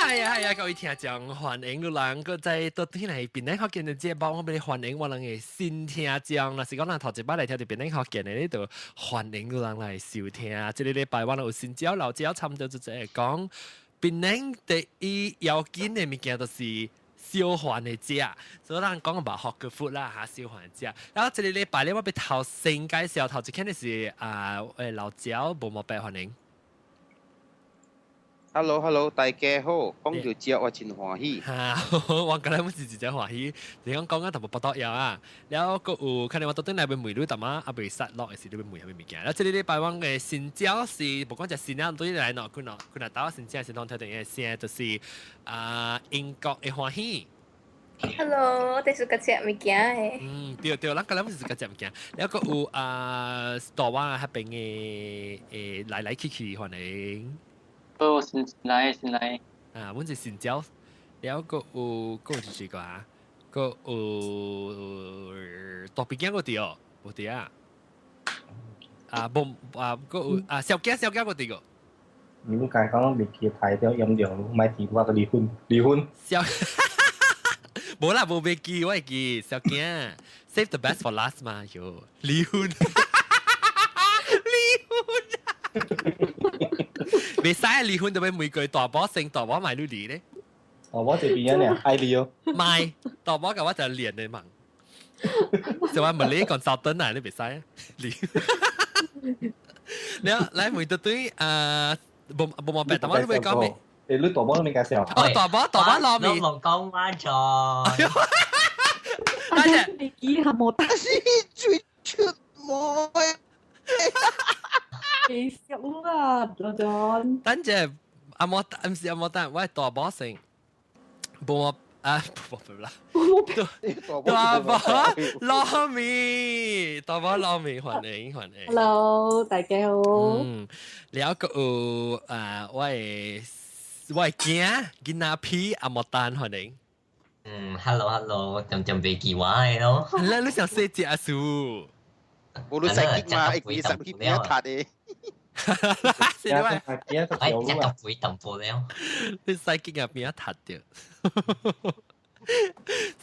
係啊係啊，各位聽眾，歡迎你人閣再倒轉來檳城福建的節目，我欲歡迎我人的新聽眾啦。是講人頭一擺來聽著檳城福建的呢度，歡迎你人來收聽。這个禮拜我有新招老招，差毋多就會講檳城第一要緊的物件，就是小環的食，所以咱講嘛 hawker food 啦嚇，小環食。然後這个禮拜咧，我欲頭先介紹，頭一肯定是啊，老椒無毛白歡迎。 Hello，Hello，大家好，講到食我真歡喜。哈，我剛才毋是真歡喜，你講講緊淡薄腹肚枵啊。了後閣有，可能我倒轉來欲問你淡仔，猶未殺落的時，你欲問啥物物件。了這个禮拜我的新招是，無講食新啊，對來喏，佢喏，佢若兜新正是攏聽到的聲，就是啊，英國的歡喜。 Hello，我哋是個食物件的。嗯，對對，咱剛才毋是自家食物件。了閣有啊，台灣彼邊的來來去去歡迎。哦，新來新來。啊，阮是新招，了閣有閣有是誰個啊？閣有大鼻鏡閣佇哦，無佇啊？啊，無啊，閣有啊，小驚小驚閣佇個。你們剛講未記太掉嚴重，莫提我個離婚離婚。小，無啦，無袂記，我會記小驚，save the best for last 嘛，喲，離婚，離婚。袂使離婚就欲問過大寶先，大寶莫你離咧。哦，我這邊呢，愛離哦。莫，大寶共我就連的忙。就話問你講早等啊，你袂使離。你來問到對啊，無無毛病，但我你會講咩？誒，你大寶都未介紹。哦，大寶大寶攞面。我冇講話咗。等陣，你記下冇得。是最出毛。幾笑啊，羅john。等陣，阿莫毋是阿莫等，我係大寶先。無啊，無無啦。大寶撈麵，大寶撈麵，歡迎歡迎。 Hello，大家好。嗯，了閣有啊，我的囝囡仔皮阿莫丹歡迎。嗯，Hello Hello，點點袂記我的咯。你你想說食數？無你使激嘛，會記十去邊讀的。是你話？哎，食到肥淡薄了。你使激啊邊讀著？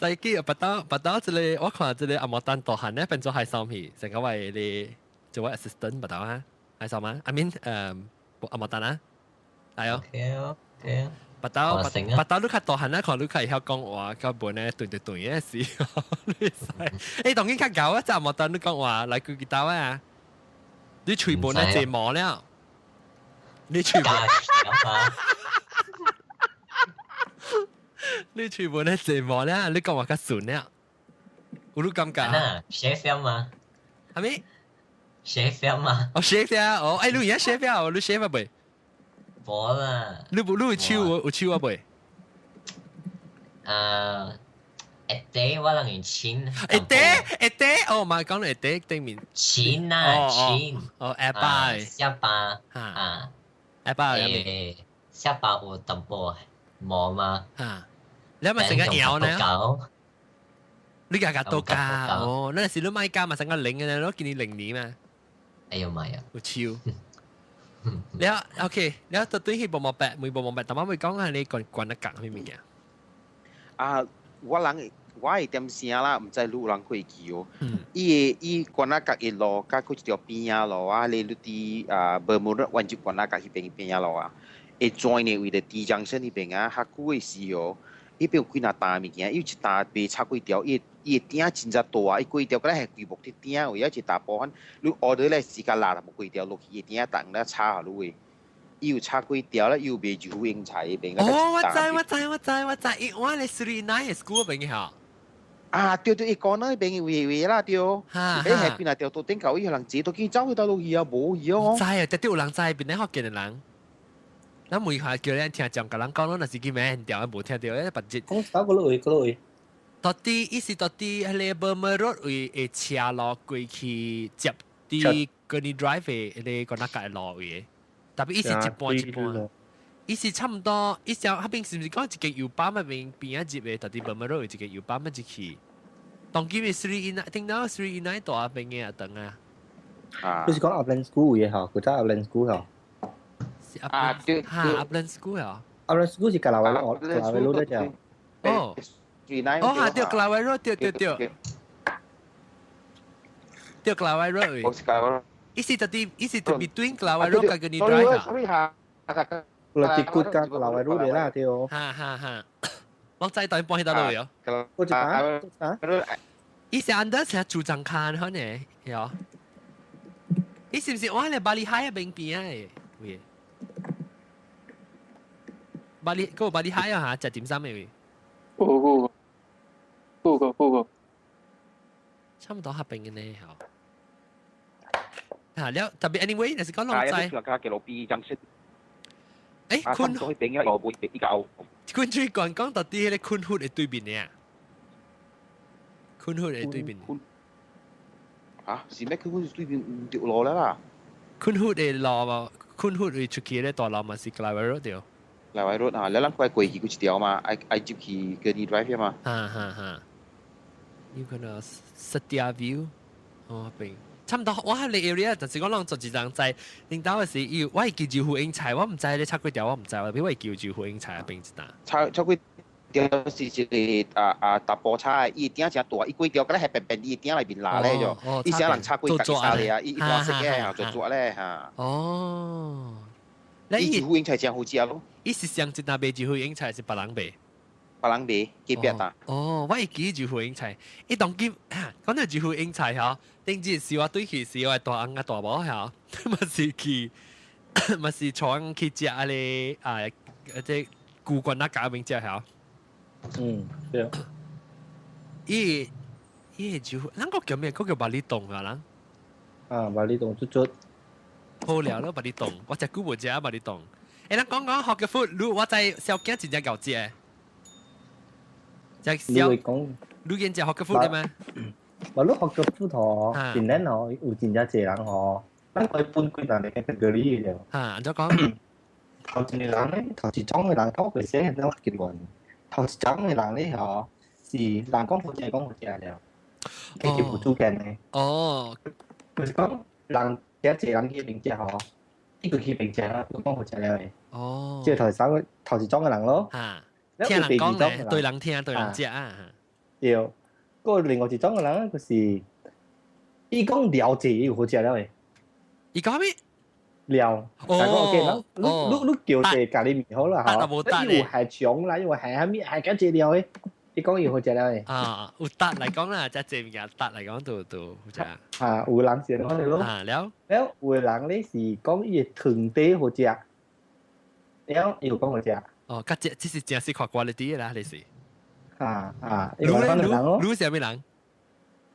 使激啊！不到不到，這个我看這个阿莫丹大漢咧變做海參去，成個位你做我 assistant 不到啊？海參啊？I mean 阿莫丹啊？係哦。 OK OK。不到不到，你較大漢咧，看你較會曉講話，較本咧對對對的時候，你使。欸，當今較𠢕啊，阿莫丹你講話來幾幾刀啊？你喙本咧睫毛了，你喙本。你喙本咧睫毛了，你講話較順了，有你感覺？啊，學費嗎？係咪？學費嗎？哦，學費哦，欸，你而家學費哦，你學費未？無啦。你無你有手有有手啊未？啊，會得我人用親。會得會得，哦，嘛講會得頂面。親啊親。哦，下巴。下巴。啊。下巴有咩？下巴有淡薄毛嗎？啊。你咪成個搖呢？你家家都加哦，那時你買加嘛成個零嘅，你今年0年嘛？哎呦媽呀！有手。你 OK，你到對去無毛白，每無毛白，但我會講係你關關得講咩物件？啊，我人我會點聲啦，毋知你有人會記哦。伊個伊關仔角一路，佮佫一條邊仔路啊，你你佇啊 Burma Road 彎入關仔角彼邊邊仔路啊，會轉的為著 T junction 彼邊啊，較久的時候，彼邊有幾若擔物件，有一擔白插幾條，伊伊的鼎真正大，伊幾條敢若係規木的鼎位，啊一大部分你 order 咧時間辣無幾條落去，伊鼎逐咧插予你的。伊有插幾條咧，伊有賣游泳菜彼邊。哦，我知我知我知我知，伊我咧 Sri Nine School 邊個啊，對對，伊講那邊位位啦對。哈。欸，下邊若條到頂到伊人坐都見走去倒落去啊，無去哦。知啊，絕對有人知邊咧福建的人。咱每下叫咱聽講，共人講，若是去咩調，無聽著，欸，別日。講啥個落位，個落位。到底伊是到底彼个 Burma Road 位的車路過去接佇 Gurney Drive 的彼个關那個路位的，特別伊是一半一半，伊是差毋多，伊是彼邊是毋是講一間油泵彼邊邊仔入的，到底 Burma Road 有一間油泵仔入去。當今的 Three in 聽到 Three in 大邊的啊，長啊。啊。你是講 Upland School 嘅吼，古早 Upland School 吼。啊對哈，Upland School 啊。阿拉嗰是格拉維路，格拉維路咧就。哦。哦，嚇對，格拉維路，對對對。對格拉維路。我是格拉維。意思就啲，意思就 between 格拉維路同 Gurney Drive 啊。 Sorry 嚇。啦，結骨加格拉維路嚟啦，對。哈哈哈。我再等幫佢打到有。我就打啊。伊是安德成主張看可能，有。伊是唔是我喺巴黎海啊邊邊啊？喂。巴黎，嗰個巴黎海啊嚇，食點心嘅位。有有有有有。差唔多合併嘅呢，嚇。嚇了，特別 anyway，你是講龍仔。誒，坤。坤水館講到底迄個坤富的對面呢？坤富的對面。嚇，是咩？坤富對面唔條路啦啦。坤富的路嘛，坤富會出去咧大路嘛是格拉維路對。格拉維路啊，你諗佢過去嗰一條嘛，愛愛入去 Gurney Drive 嘛。哈哈哈。有可能 Setia View，哦邊。差唔多，我喺你 area，但是我攏做一人知，領導的是伊，我會記住呼應菜，我唔知你插幾條，我唔知，我會記住呼應菜邊一單。插插幾條是一個啊啊大波叉，伊頂誠大，伊幾條敢若係便便，伊頂內面拉咧就，伊啥人插幾條沙咧啊，伊伊黃色嘅，做做咧嚇。哦，伊是呼應菜誠好食咯。伊是上一單賣一呼應菜是別人賣。別人賣隔壁檔。哦，我會記住呼應菜，伊當今講到一呼應菜吼，頂日是我對去是我大翁啊大某吼，嘛是去嘛是帶去食啊咧啊，這古關那家面食吼。嗯，對。伊伊就，咱個叫咩？個叫巴里洞啊，人。啊，巴里洞足足。好了咯，巴里洞，我食久無食巴里洞。欸，咱講講學嘅 food，你我知小囝真正𠢕食。食小。你會講？你見食學嘅 food 嘅咩？我你學嘅 food 嗬，近年嗬有真正濟人嗬，咱可以分幾大個 category 嘅。嚇，按怎講？頭一個人咧，頭一種嘅人，我會寫咱結論。頭一種嘅人咧，嗬，是人講好食講好食了，佢就無主見嘅。哦，就是講人這濟人去邊食嗬，伊就去邊食啦，就講好食了嘅。哦，這頭三個頭一種嘅人咯。嚇，聽人講咧，對人聽，對人食啊。對，個另外一種嘅人就是，伊講了濟，伊有好食了嘅。伊講咩？料，但講 OK，你你你叫這咖喱麵好啦，嚇，伊有係腸啦，因為係蝦米係咁濟料嘅，伊講伊好食了嘅。啊，有達嚟講啦，只濟物件達嚟講就就好食。啊，有人是咁樣咯。啊，了。了有人咧是講伊的湯底好食，了伊有講好食。哦，較這這是真是看 quality 啦，你是。啊啊，你咧？你是啥物人？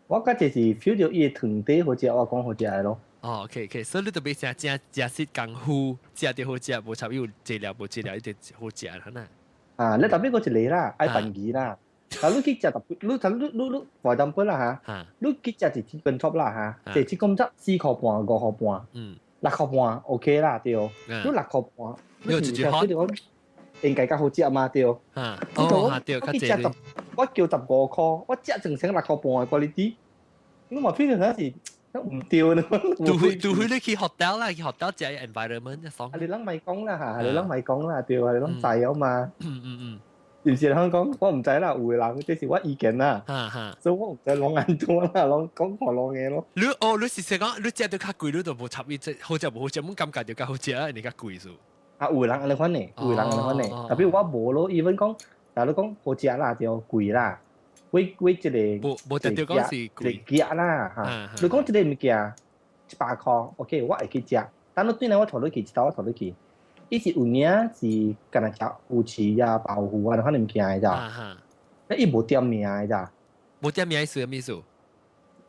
我較濟是 feel 到伊的湯底好食，我講好食的咯。哦，OK OK，所以你就別成正正是功夫，食著好食，無插有這料無這料，一定好食啦，呐。啊，你特別嗰一個啦，愛便宜啦。但你去食特別，你你你你外當本啦嚇，你去食一 chicken chop 啦嚇，這 chicken chop 4塊半、5塊半，6塊半 OK 啦對。你6塊半，你直接喝。應該較好食嘛對。啊，哦，對，較濟。我叫15塊，我食整成6塊半的 quality，你嘛變成是。唔對咯，除非你去 hotel 啦，去 hotel 食 environment 爽。啊，你攏咪講啦嚇，你攏咪講啦，對啊，你攏知啊嘛。嗯嗯嗯。是唔是香港？我唔知啦，有的人這是我意見啦。哈哈。所以我唔知攏按怎啦，攏講看攏嘅咯。你哦，你是講你食得較貴，你就無插伊這好食無好食，阮感覺就較好食啊，你較貴數。啊，有人按呢款呢，有人按呢款呢，特別我無咯，even 講，假如講好食啦，就貴啦。為為這個，無無特別講是貴價啦嚇。你講這個物件100塊，OK，我會去食。但你對來我帶你去，一道我帶你去，伊是有影是干焦食魚翅啊、豆腐啊，款物件的咋？那伊無店名的咋？無店名是啥物意思？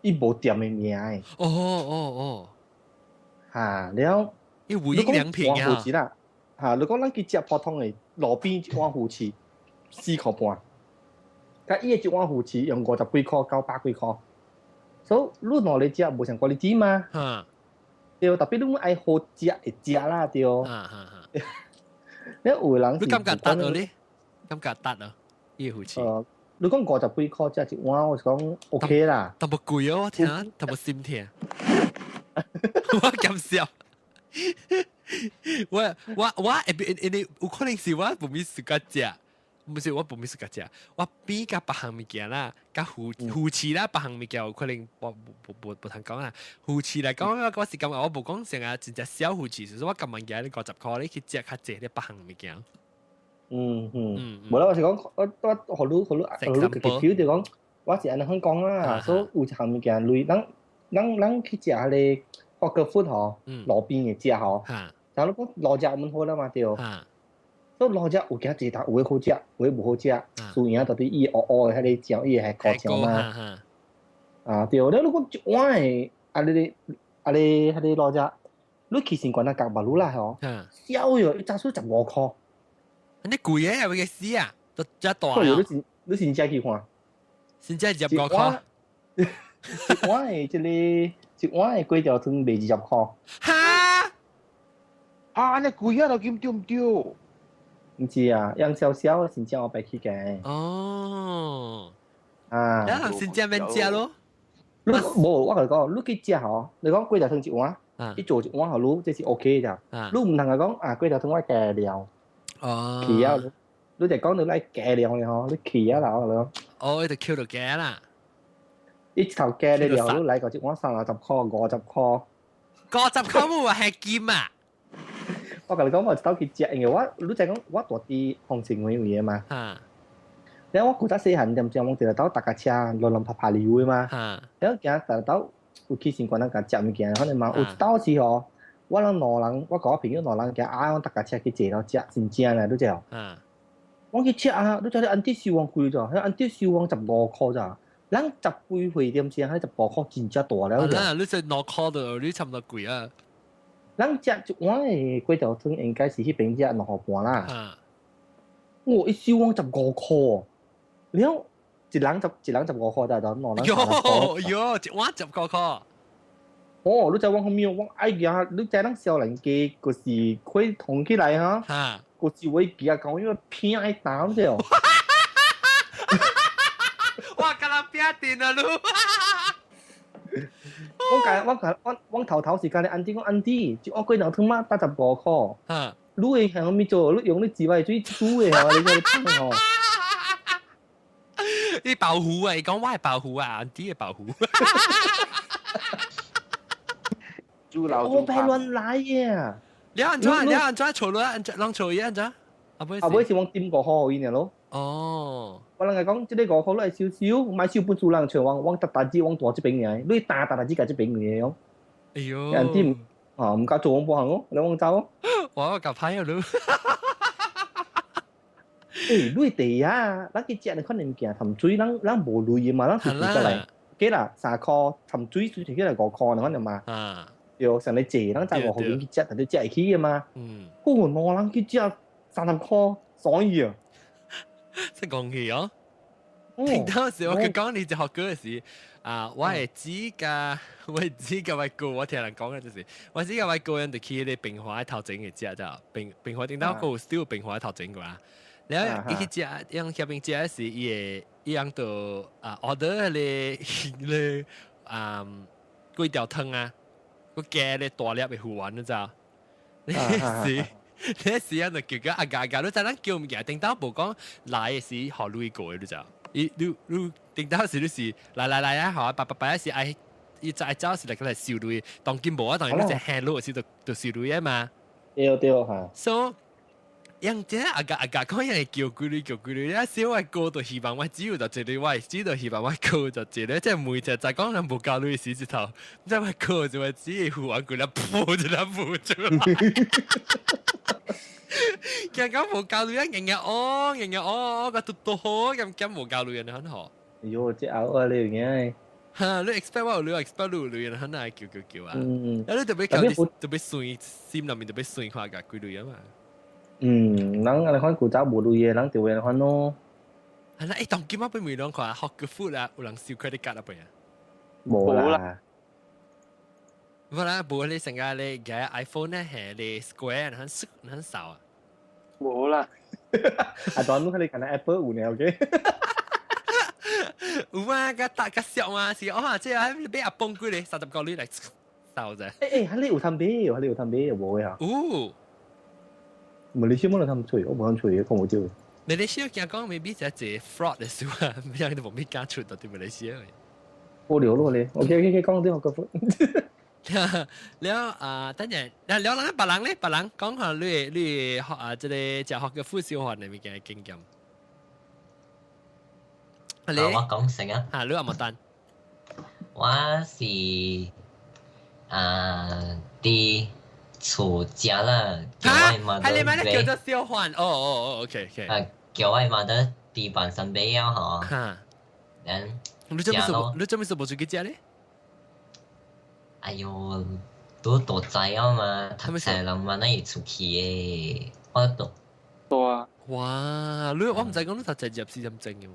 伊無店的名的。哦哦哦，嚇了，伊無印良品啊。啦，嚇！你講咱去食普通的路邊一碗魚翅，4塊半。佮伊的一碗魚翅用50幾塊到百幾塊，所以你兩個食無相 quality 嘛？對，特別你愛好食會食啦，對。你有人你感覺值哦你？感覺值哦，伊個魚翅。你講50幾塊食一碗，我是講 OK 啦。淡薄貴哦，我聽，淡薄心疼。我減笑。我因為有可能是我無咪 suka 食，毋是我無咪 suka 食，我比較別項物件啦，佮魚魚翅啦，別項物件有可能我無無無無通講啦。魚翅來講，我是感覺我無講成日真正小魚翅，就是我感覺物件你50箍你去食較濟咧別項物件。無啦，我是講我予你家己 feel 就講，我是按呢講啦，所以有一項物件類，咱去食彼個 hawker food 吼，路邊的食吼，然後你講路食毋好啦嘛對，所以路食有驚濟搭有的好食，有的無好食，輸贏到底伊烏烏的彼个醬，伊會高醬嘛。啊對，你如果一碗的啊你啊你彼个路食，你去新冠啊夾馬路啦吼，痟喲，一扎出15箍。你貴嘅係咪嘅死啊？都遮大啊！你真正去看，真正25箍。一碗的這個一碗的粿條湯賣20箍。哈！啊，按呢貴啊，都咁對毋對？毋是啊，樣小小真正我白去嘅。哦。啊。有人真正免食咯。你無，我共你講，你去食吼，你講粿條湯一碗，伊做一碗予你，這是 OK 咋。你毋通共講啊，粿條湯我加料。哦。去啊！你就講你來加料嘅吼，你去啊啦，我講。哦，伊就 Q 到加啦。一頭加的料，你來個一碗30箍、50箍。50箍冇話係金啊！我共你講，我一道去食，因為我你知講我住佇豐盛位位的嘛。然後我古早細漢點鐘，我直直兜踏跤車，亂亂拍拍溜的嘛。然後行直兜有去新冠人共食物件，可能嘛有一道是吼，我人兩人，我佮我朋友兩人行啊，我踏跤車去坐咯食，真正咧，你知無？我去食啊，你知影 auntie 收偌貴咋？彼 auntie 收阮15箍咋？咱十幾歲點鐘，彼15箍真正大了。啊，你食2箍就你差不多貴啊。咱食一碗的粿條湯應該是彼邊食2箍半啦。哇！伊收阮15箍，了一人十一人15箍就就兩人喲喲，一碗15箍。哦，你知我啥物？我愛行，你知咱少年家就是開通起來哈，就是會記啊講，因為偏愛打你知無？哇！甲人拼定啊，你！我共我共我我頭頭是共你 auntie 講 auntie，一碗粿條湯嘛，得15箍。你會係啥物做？你用你自來水煮的吼，你這個湯吼。你爆虎啊！伊講我係爆虎啊，auntie 係爆虎。豬老我白亂來呀！你按怎？你按怎錯落？按怎攏錯伊按怎？阿尾阿尾是往點5箍予伊爾咯。哦。我人共講，這個5箍你愛收收，莫收本厝人像往往搭大子往大這邊爾，你搭搭大子共這邊爾哦。哎喲。人啲啊毋敢做往半項哦，你往走哦。我夾歹啊你。欸，你地啊，咱去食的可能物件含水，咱咱無鐳的嘛，咱隨隨來。幾啦，3箍含水水提起來5箍，你可能嘛。對，上來坐，咱十5箍去食，但你食會起的嘛。哦，兩人去食30箍，爽伊啊！真講起哦。聽到時我佢講你就學歌時，啊，我會知噶，我會知噶，我哥，我聽人講嘅就是，我知噶我個人就去咧平華頭前嘅食就，平平華頂到個有 still 平華頭前個啊。然後伊去食，用下邊食時，伊會伊樣就啊 order 咧咧啊粿條湯啊，閣加咧大粒的魚丸，你知道？你是你時陣就叫個阿家家，你知咱叫物件，頂到無講來的時予鐳過的，你知道？伊你你頂到時你是來來來啊，好啊，白白白是愛伊就愛走是來過來收鐳，當今無啊，當然你就行路時就就收鐳啊嘛。對對哈。 So 樣這阿家阿家講樣叫幾鐳叫幾鐳，啊小我哥就希望我只要就一個，我只就希望我哥就一個，即係每隻就講人無夠鐳時一頭，即係我哥就會只會付完幾粒鋪一粒鋪出來。驚講無夠鐳啊，日日哦，日日哦，個嘟嘟好咁咁無夠鐳啊，很好。哎喲，這後啊你有影？哈，你 expect 我有鐳，expect 你有鐳，很難叫叫叫啊。啊，你特別特別算心內面特別算看個幾鐳啊嘛。嗯，人按呢款古早無鐳的，人就會按呢款咯。係啦，欸，當今仔俾問兩看，hawker food 啊，有人收 credit card 啊，未啊？無啦。無啦，無你成個你嘅 iPhone 咧係你 Square 很識很少啊。無啦。啊，當你睇你近 Apple 有呢，OK？有啊，個大個小嘛，是哦，這個買阿崩幾個30個鐳來，瘦啫。欸欸，彼有通買，彼有通買，無的嚇。有。馬來西亞無通出，我無通出，看無到。馬來西亞驚講 maybe 就係一個 fraud 的事啊，唔知都無咩敢出到佇馬來西亞。無聊咯咧，OK OK OK，講啲學個了啊，等陣，了了人別人咧，別人講下你的學啊，這個食學嘅副燒飯的物件經驗。啊，我講先啊。嚇，你有冇單？我是啊，佇厝食啦，叫我媽係你買咧叫做燒飯？哦哦哦，OK OK。啊，叫我媽得佇板山買了吼。嚇。咱你做咩事？你做咩事無出去食咧？哎喲，都大知啊嘛，讀冊人嘛，哪會出去的？我都。多啊！哇！你我毋知講你讀冊入四點鐘嘅喎，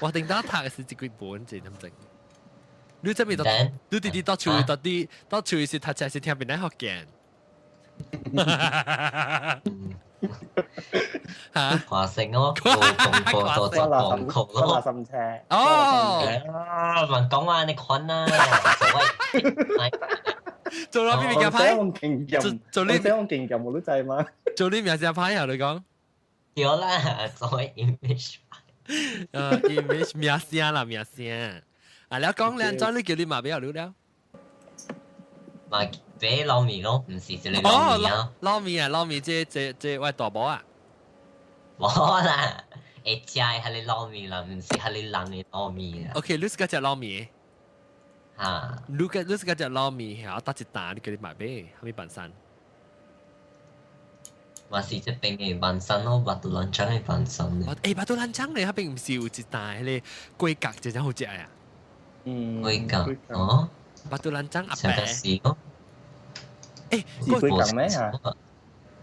我頂當讀嘅是一幾本一點鐘。你這邊讀，你弟弟到厝到底到厝是讀冊是聽邊個福建？嚇！華城咯，冇講過多就講過咯。心車。哦。啊，問講話你困啊，所謂。做咗邊邊嘅牌？做呢啲勁任冇都制嘛？做呢名只牌啊？你講？對啦，做 image。image 名聲啦，名聲。啊，你講兩張你叫你媽俾我了。嘛，俾撈麵咯，唔是一個撈麵啊。撈麵啊，撈麵這這這我大寶啊。無啦，會食的彼个撈麵啦，毋是彼個人的撈麵啦。 OK，你是個食撈麵？嚇！你是個食撈麵，嚇，搭一單你叫你買買，啥物板山？嘛是這邊的板山咯，巴都蘭樟的板山咧。欸，巴都蘭樟咧，彼邊毋是有一單彼個龜角真正好食啊？嗯。龜角哦。巴都蘭樟阿伯。是哦。欸，是龜角咩嚇？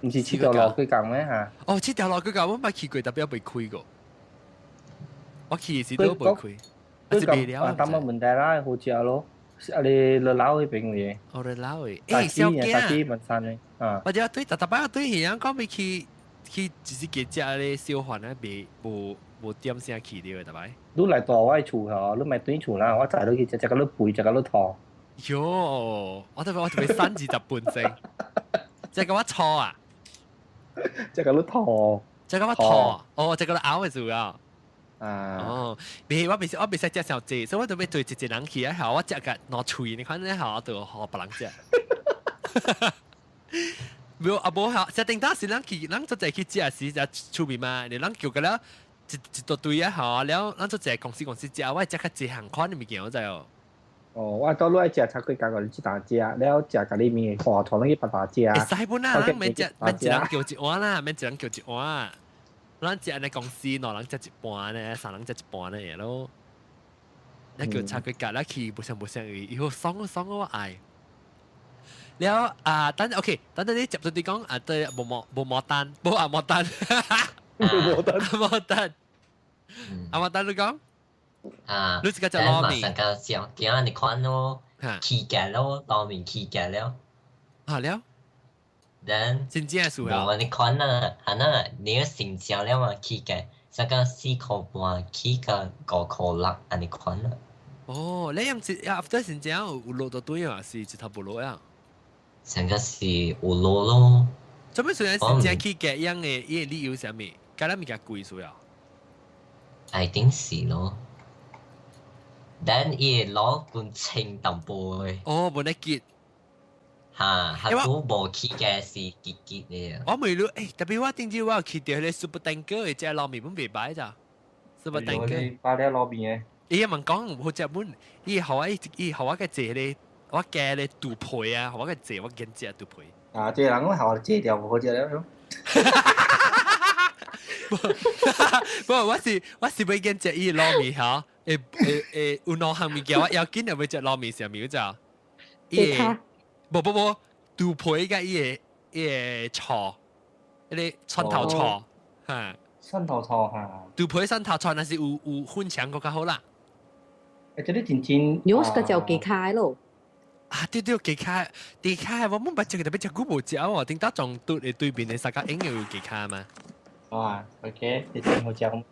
毋是七條路龜角咩嚇？哦，七條路龜角我捌去過，特別未開過。我去時都未開。龜角啊，淡薄問題啦，好食咯。是啊，你落樓彼邊嘅。哦，落樓的。欸，小囝。大基文山的啊。或者對，逐逐擺對遐講欲去去，只是加食咧燒飯啊，袂無無點聲去著的，逐擺。你來住我的厝吼，你莫轉厝啦，我載你去食，食甲你肥，食甲你吐。喲，我特別我特別三二十半鐘，食甲我錯啊！食甲你吐。食甲我吐，哦，食甲你嘔的事啊！啊！哦，袂，我袂我袂使食傷濟，所以我特別做一個人去啊，我食甲兩喙，你看咧，我就予別人食。無啊，無嚇，食頂當時咱去，咱做濟去食時食出面嘛，你咱叫個了一一大堆啊，吼，了咱做濟公司公司食，我食較濟項款的物件，我知哦。哦，我倒落愛食炒粿條，你一擔食，了食咖喱麵，花團去別大食。會使本啊，咱免食，免一人叫一碗啦，免一人叫一碗。咱食按呢公司，兩人食一半呢，三人食一半呢，會咯。咱叫炒粿條，咱去無相無相伊，伊好爽爽我愛。了啊，等 OK，等等你接到你講啊，對，無無無毛單，無啊毛單，無單，毛單，啊毛單你講？啊，你自己食撈麵。上個小囝你看咯，起價咯，撈麵起價了。啊了。咱真正是啊！無你看啊，哈那你要成交了嘛？起價，上個4塊半，起價5塊6，按呢款啊。哦，你用一 after 成交有落到對啊？是一頭無落啊？上個是有落咯。做咩雖然成交起價樣的，伊的理由啥物？價咱物件貴所啊？ I think 是咯。咱伊會攞罐清淡薄的。哦，無咧結。嚇，係都無起價是結結的。我問你，欸，特別我頂次我有去到彼個 Super Tanker 的食撈麵本袂歹咋？Super Tanker。擺了撈麵的。伊也問講好食本，伊予我伊予我個坐彼個，我加咧肚皮啊，予我個坐我揀食肚皮。啊，這個人我予我坐掉無好食了。不，我是我是欲揀食伊撈麵吼，會會會有兩項物件，我要緊就欲食撈麵啥物咋？伊個無無無，肚皮佮伊個伊個醋，彼個蒜頭醋，哈。蒜頭醋哈。肚皮蒜頭醋，若是有有粉腸閣較好啦。欸，這個真真。你是個叫雞卡咯？啊，對對，雞卡，雞卡，我滿捌食，特別食久無食哦。頂當撞對對面的三角影有雞卡嘛？啊，OK，這真好食。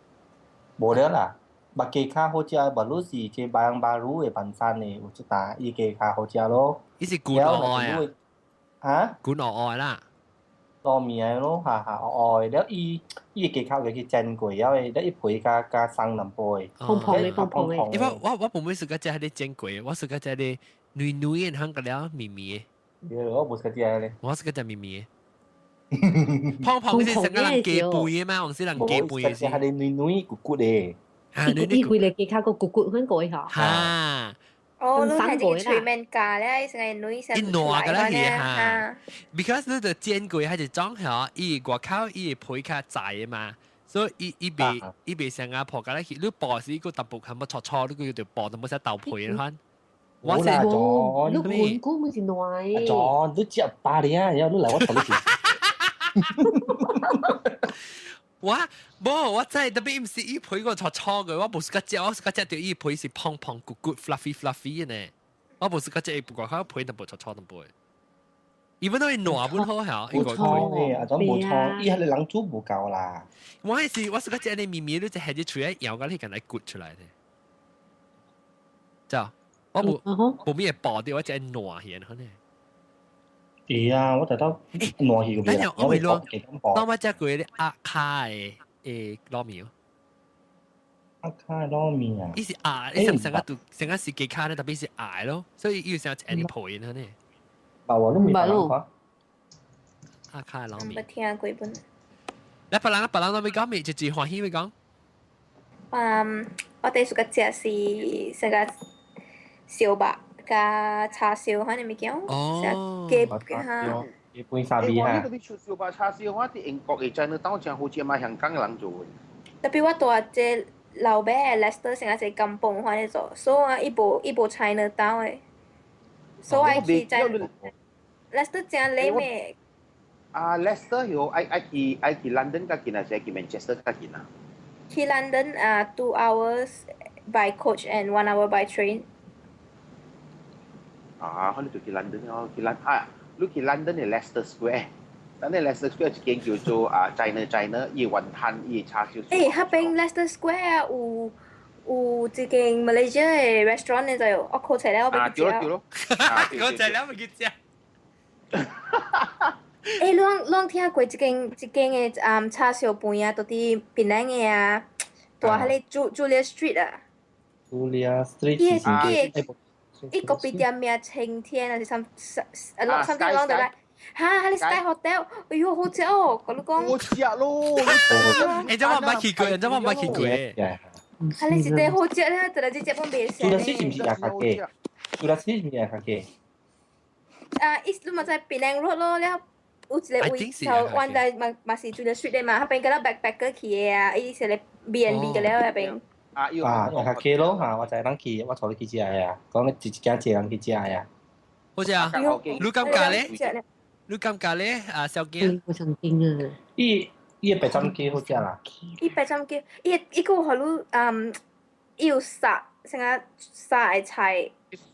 無了啦，捌雞卡好食，無論是這巴揚巴魯的板山的有一搭伊雞卡好食咯。伊是古愛啊？嚇？古愛啦。糯米啊咯，嚇嚇愛，了伊伊個技巧就去煎過，了伊了伊皮加加生兩杯。蓬蓬的蓬蓬的。因為我冇咩時間食迄個煎過，我時間食啲軟軟的，香個了綿綿的。我無食食咧。我是個食綿綿的。胖胖是成個人雞背的嘛，還是人雞背的？是係軟軟骨骨的。伊伊規個技巧個骨骨很過嚇。嚇！哦，你係這個脆面架咧，成個女生一爛個啦係嚇，because 你就煎過還是裝嚇，伊外口伊皮較濟嘛，所以伊伊袂伊袂成個破個咧，你薄時個淡薄係冇搓搓，你個就薄都冇使豆皮款。我是你盤古咪是爛。裝，你食百哩啊，然後你來我頭你食。我無，我知，特別毋是伊皮個搓搓嘅，我無是個食，我是個食到伊皮是胖胖骨骨 fluffy fluffy 嘅呢。我無是個食伊不過，佢皮淡薄搓搓淡薄。伊本來爛本好嚇，無錯嘅，阿種無錯，伊係人煮無夠啦。我係是我是個食你綿綿，你就係隻喙咬個你個來骨出來的。就我無無咩薄啲，我食爛去可能。會啊，我就到爛去個邊，我會攞，當我食過啲鴨卡的誒撈麵。鴨卡撈麵啊！伊是鴨，伊成成個都成個是雞卡咧，特別是鴨咯，所以伊有成一啲皮呢。冇啊，都未食過。鴨卡撈麵。冇聽過本。你別人別人都未講麵，就歡喜未講。嗯，我哋屬個食是成個燒肉。加叉燒，可能物件，哦，雞嚇，雞半沙味哈。我呢個啲燒肉叉燒，我佇英國嘅真係當真好似嘛香港人做嘅。特別我住這老爸 Leicester 成個一個甘榜款咧做，所以啊，伊無伊無 China Town 的，所以我去在 Leicester 真冷的。啊，Leicester 有愛愛去愛去 London 較近，還是愛去 Manchester 較近啊？去 London 啊，2 hours by coach and 1 hour by train。啊，可能就去 London 哦，去 London 啊，你去 London 嘅 Leicester Square，等你 Leicester Square 一間叫做啊 China China，伊雲吞伊叉燒。誒，彼邊 Leicester Square 有有一間 Malaysia 嘅 restaurant 呢，就我考出來我欲去食。啊，對咯對咯，我食了欲去食。誒，你攏聽過這間這間的叉燒飯啊，都佇檳榔的啊，蹛彼個 Julia Street 啊。 Julia Street 伊個伊個別店名晴天還是什什啊，something along the line。哈，彼個 Sky Hotel，哎喲，好食哦！我你講。好食咯！欸，這我毋去過，這我毋去過。彼個是真好食咧，就來這隻本袂食。 Julia Street 是毋是也較貴？Julia Street 是毋是也較貴？啊，伊你嘛知檳榔 road 咯，了有一個位頭彎在嘛嘛是 Julia Street 的嘛，彼邊個了 backpacker 去的啊，伊是咧 B&B 個了彼邊。啊，啊，也較貴咯嚇！我知人去，我帶你去食的啊，講你一一間一人去食的啊。好食啊！你感覺咧？你感覺咧？啊，小健。我想聽啊。伊伊的白斬雞好食啦。伊白斬雞，伊伊閣有予你嗯，伊有殺啥個殺的菜。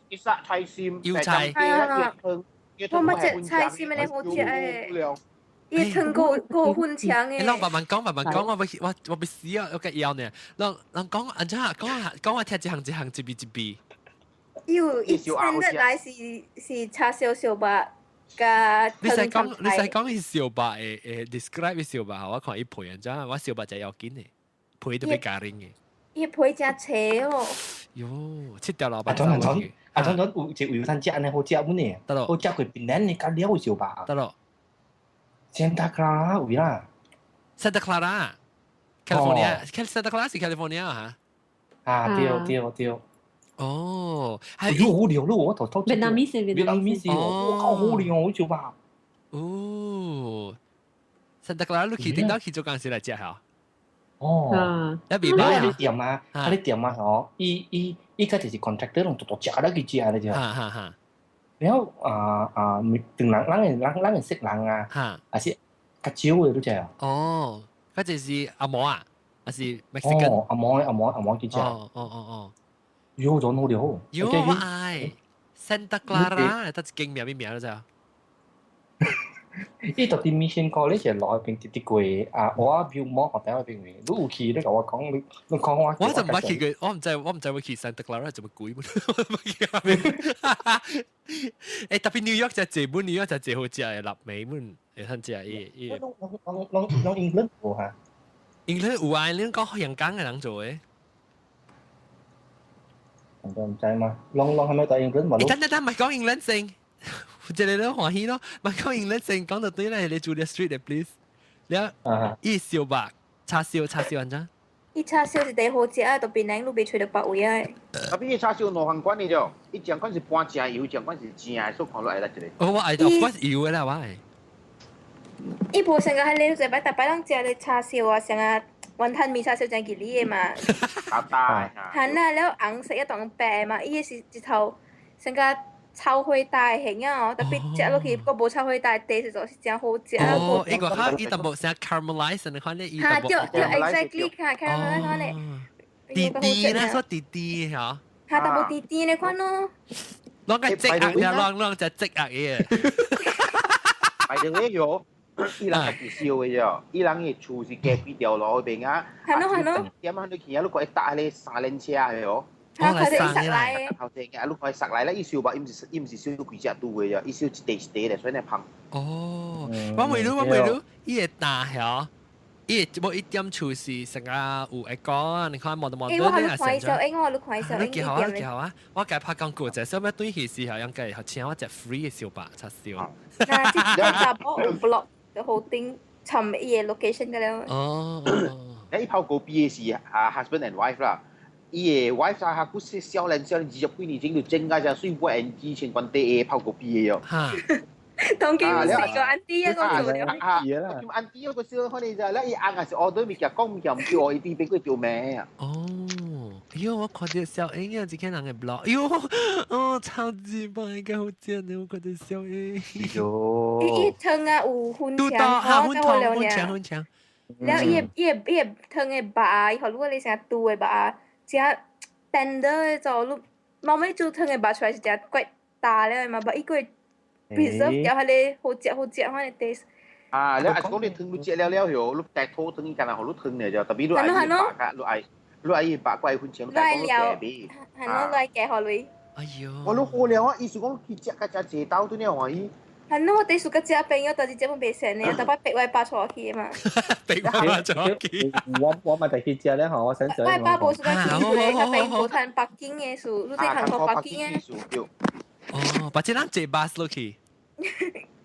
伊殺菜心，油菜。我捌食菜心的好食的。伊湯閣閣有粉腸的。人慢慢講，慢慢講，我欲我我欲死啊！我個枵呢。人人講按怎講講我聽一項一項一味一味。伊有伊 standard 來是是叉燒燒肉佮你使講你使講伊燒肉的的 describe 伊燒肉，我看伊皮按怎，我燒肉就要緊的，皮都欲加啉的。伊皮誠脆哦。喲，切掉老闆。阿總阿總阿總總有一個有通食按呢好食本呢，得咯。好食過檳榔的較了燒肉。得咯。 Santa Clara 有啦。 Santa Clara，California，Santa Clara 是 California 嚇。啊，對對對。哦，係好料咯，我頭頭。越南米線，越南米線，哇，好料哦，燒肉。哦，Santa Clara 你去頂到去做工時來食嚇。哦，一邊買啊，店啊，啊你店啊吼，伊伊伊個就是 contractor 攏獨獨食了去食咧就。哈哈哈。然後啊啊，當人咱會咱咱會識人啊，還是較少的你知啊？哦，嗰隻是阿毛啊，還是 Mexican？哦，阿毛阿毛阿毛去食。哦哦哦哦。喲，種好料好。喲，我愛 Santa Clara，得一間名咩名你知啊？伊到啲 Mission College 落去邊啲啲過啊，我表摸學底邊嘅，你有去你同我講，你講我。我就唔捌去過，我唔知會去 Santa Clara 做乜鬼。誒，特別 New York 就這本 New York 就最好食嘅臘味本，會通食伊伊。攏攏攏英倫無哈？英倫有啊，你講香港嘅人做嘅。我唔知嘛，攏攏係咪在英倫嘛？等等等，唔係講英倫先，這個都歡喜咯，唔係講英倫先，講到對咧，你 Julia Street 嘅 please，你伊燒肉叉燒叉燒安怎？伊叉燒是第好食啊，特別咱路未揣到別位啊。特別伊叉燒兩項款的啫，伊一款是半正油，一款是正的，所以看落愛來一個。哦，我愛，我是油的啦，我愛。伊無成個喺你做擺，逐擺攏食咧叉燒啊，成個雲吞麵叉燒真吉利的嘛。大大。係啦，了紅色一當白嘛，伊是一頭成個炒火大型啊，特別食落去閣無炒火大，地是做是真好食。哦，伊個哈，伊淡薄成 caramelize 你看咧，伊淡薄。哈，對對，exactly 哈，caramelize 款咧。甜甜啦，說甜甜嚇。哈，淡薄甜甜的款咯。攏個積壓，攏攏就積壓嘅。 By the way，喲。伊人家己燒的啫，伊人的厝是隔幾條路嗰邊啊。係咯係咯。點啊？你去啊？你看伊搭迄個三輪車的喲。嚇！佢哋塞來。頭前嘅，你看伊塞來咧，伊燒吧，伊毋是燒幾隻拄的啫，伊燒一塊一塊的，所以呢芳。哦，我問你，我問你，伊會大曉？伊會無一點厝是成個有會講啊？你看望到望到你啊成咗。欸，我你看小英，我你看小英。你記好啊，記好啊！我該拍廣告者，小咩對戲時候應該請我食 free 嘅燒肉叉燒。嗱，這查某有 blog 就好頂尋伊個 location 個了。哦，你伊泡高比的是啊 husband and wife 啦，伊的 wife 啊，佢是少年少年20幾年前就整個只水果 NG 前關底的泡高比的喲。嚇！當今唔是個 auntie 一個做了。啊，咁 auntie 個小可能就咧，伊翁也是 order 物件，講物件唔叫我，伊啲俾佢做咩啊？哦，喲，我看到小英啊，這個人的 blog，喲，哦，超級棒，應該好正的，我看到小英。喲，伊伊湯啊有粉腸，粉腸，粉腸，粉腸。了伊個伊個伊個湯的肉，伊予如果你成煮的肉，食 tender 的做，你慢慢煮湯的肉出來是誠怪大了的嘛，但伊個 preserve 掉彼個好食好食款的 taste。啊，你係講你湯你食了了後，你帶土湯伊敢若予你湯爾就，特別你愛肉較，你愛你愛肉怪粉腸，你愛料，係咯，你愛加予類。哎呦！我都好了啊，意思講去食較食濟兜對了歡喜。係咯，我第數個食朋友，但是這本袂成的，特別逼我爸帶去嘛。逼我爸帶去。我咪就去食咧，嗬！我想我爸無時間去，佢朋友趁北京的事，你知韓國北京的。哦，把這人坐巴士落去。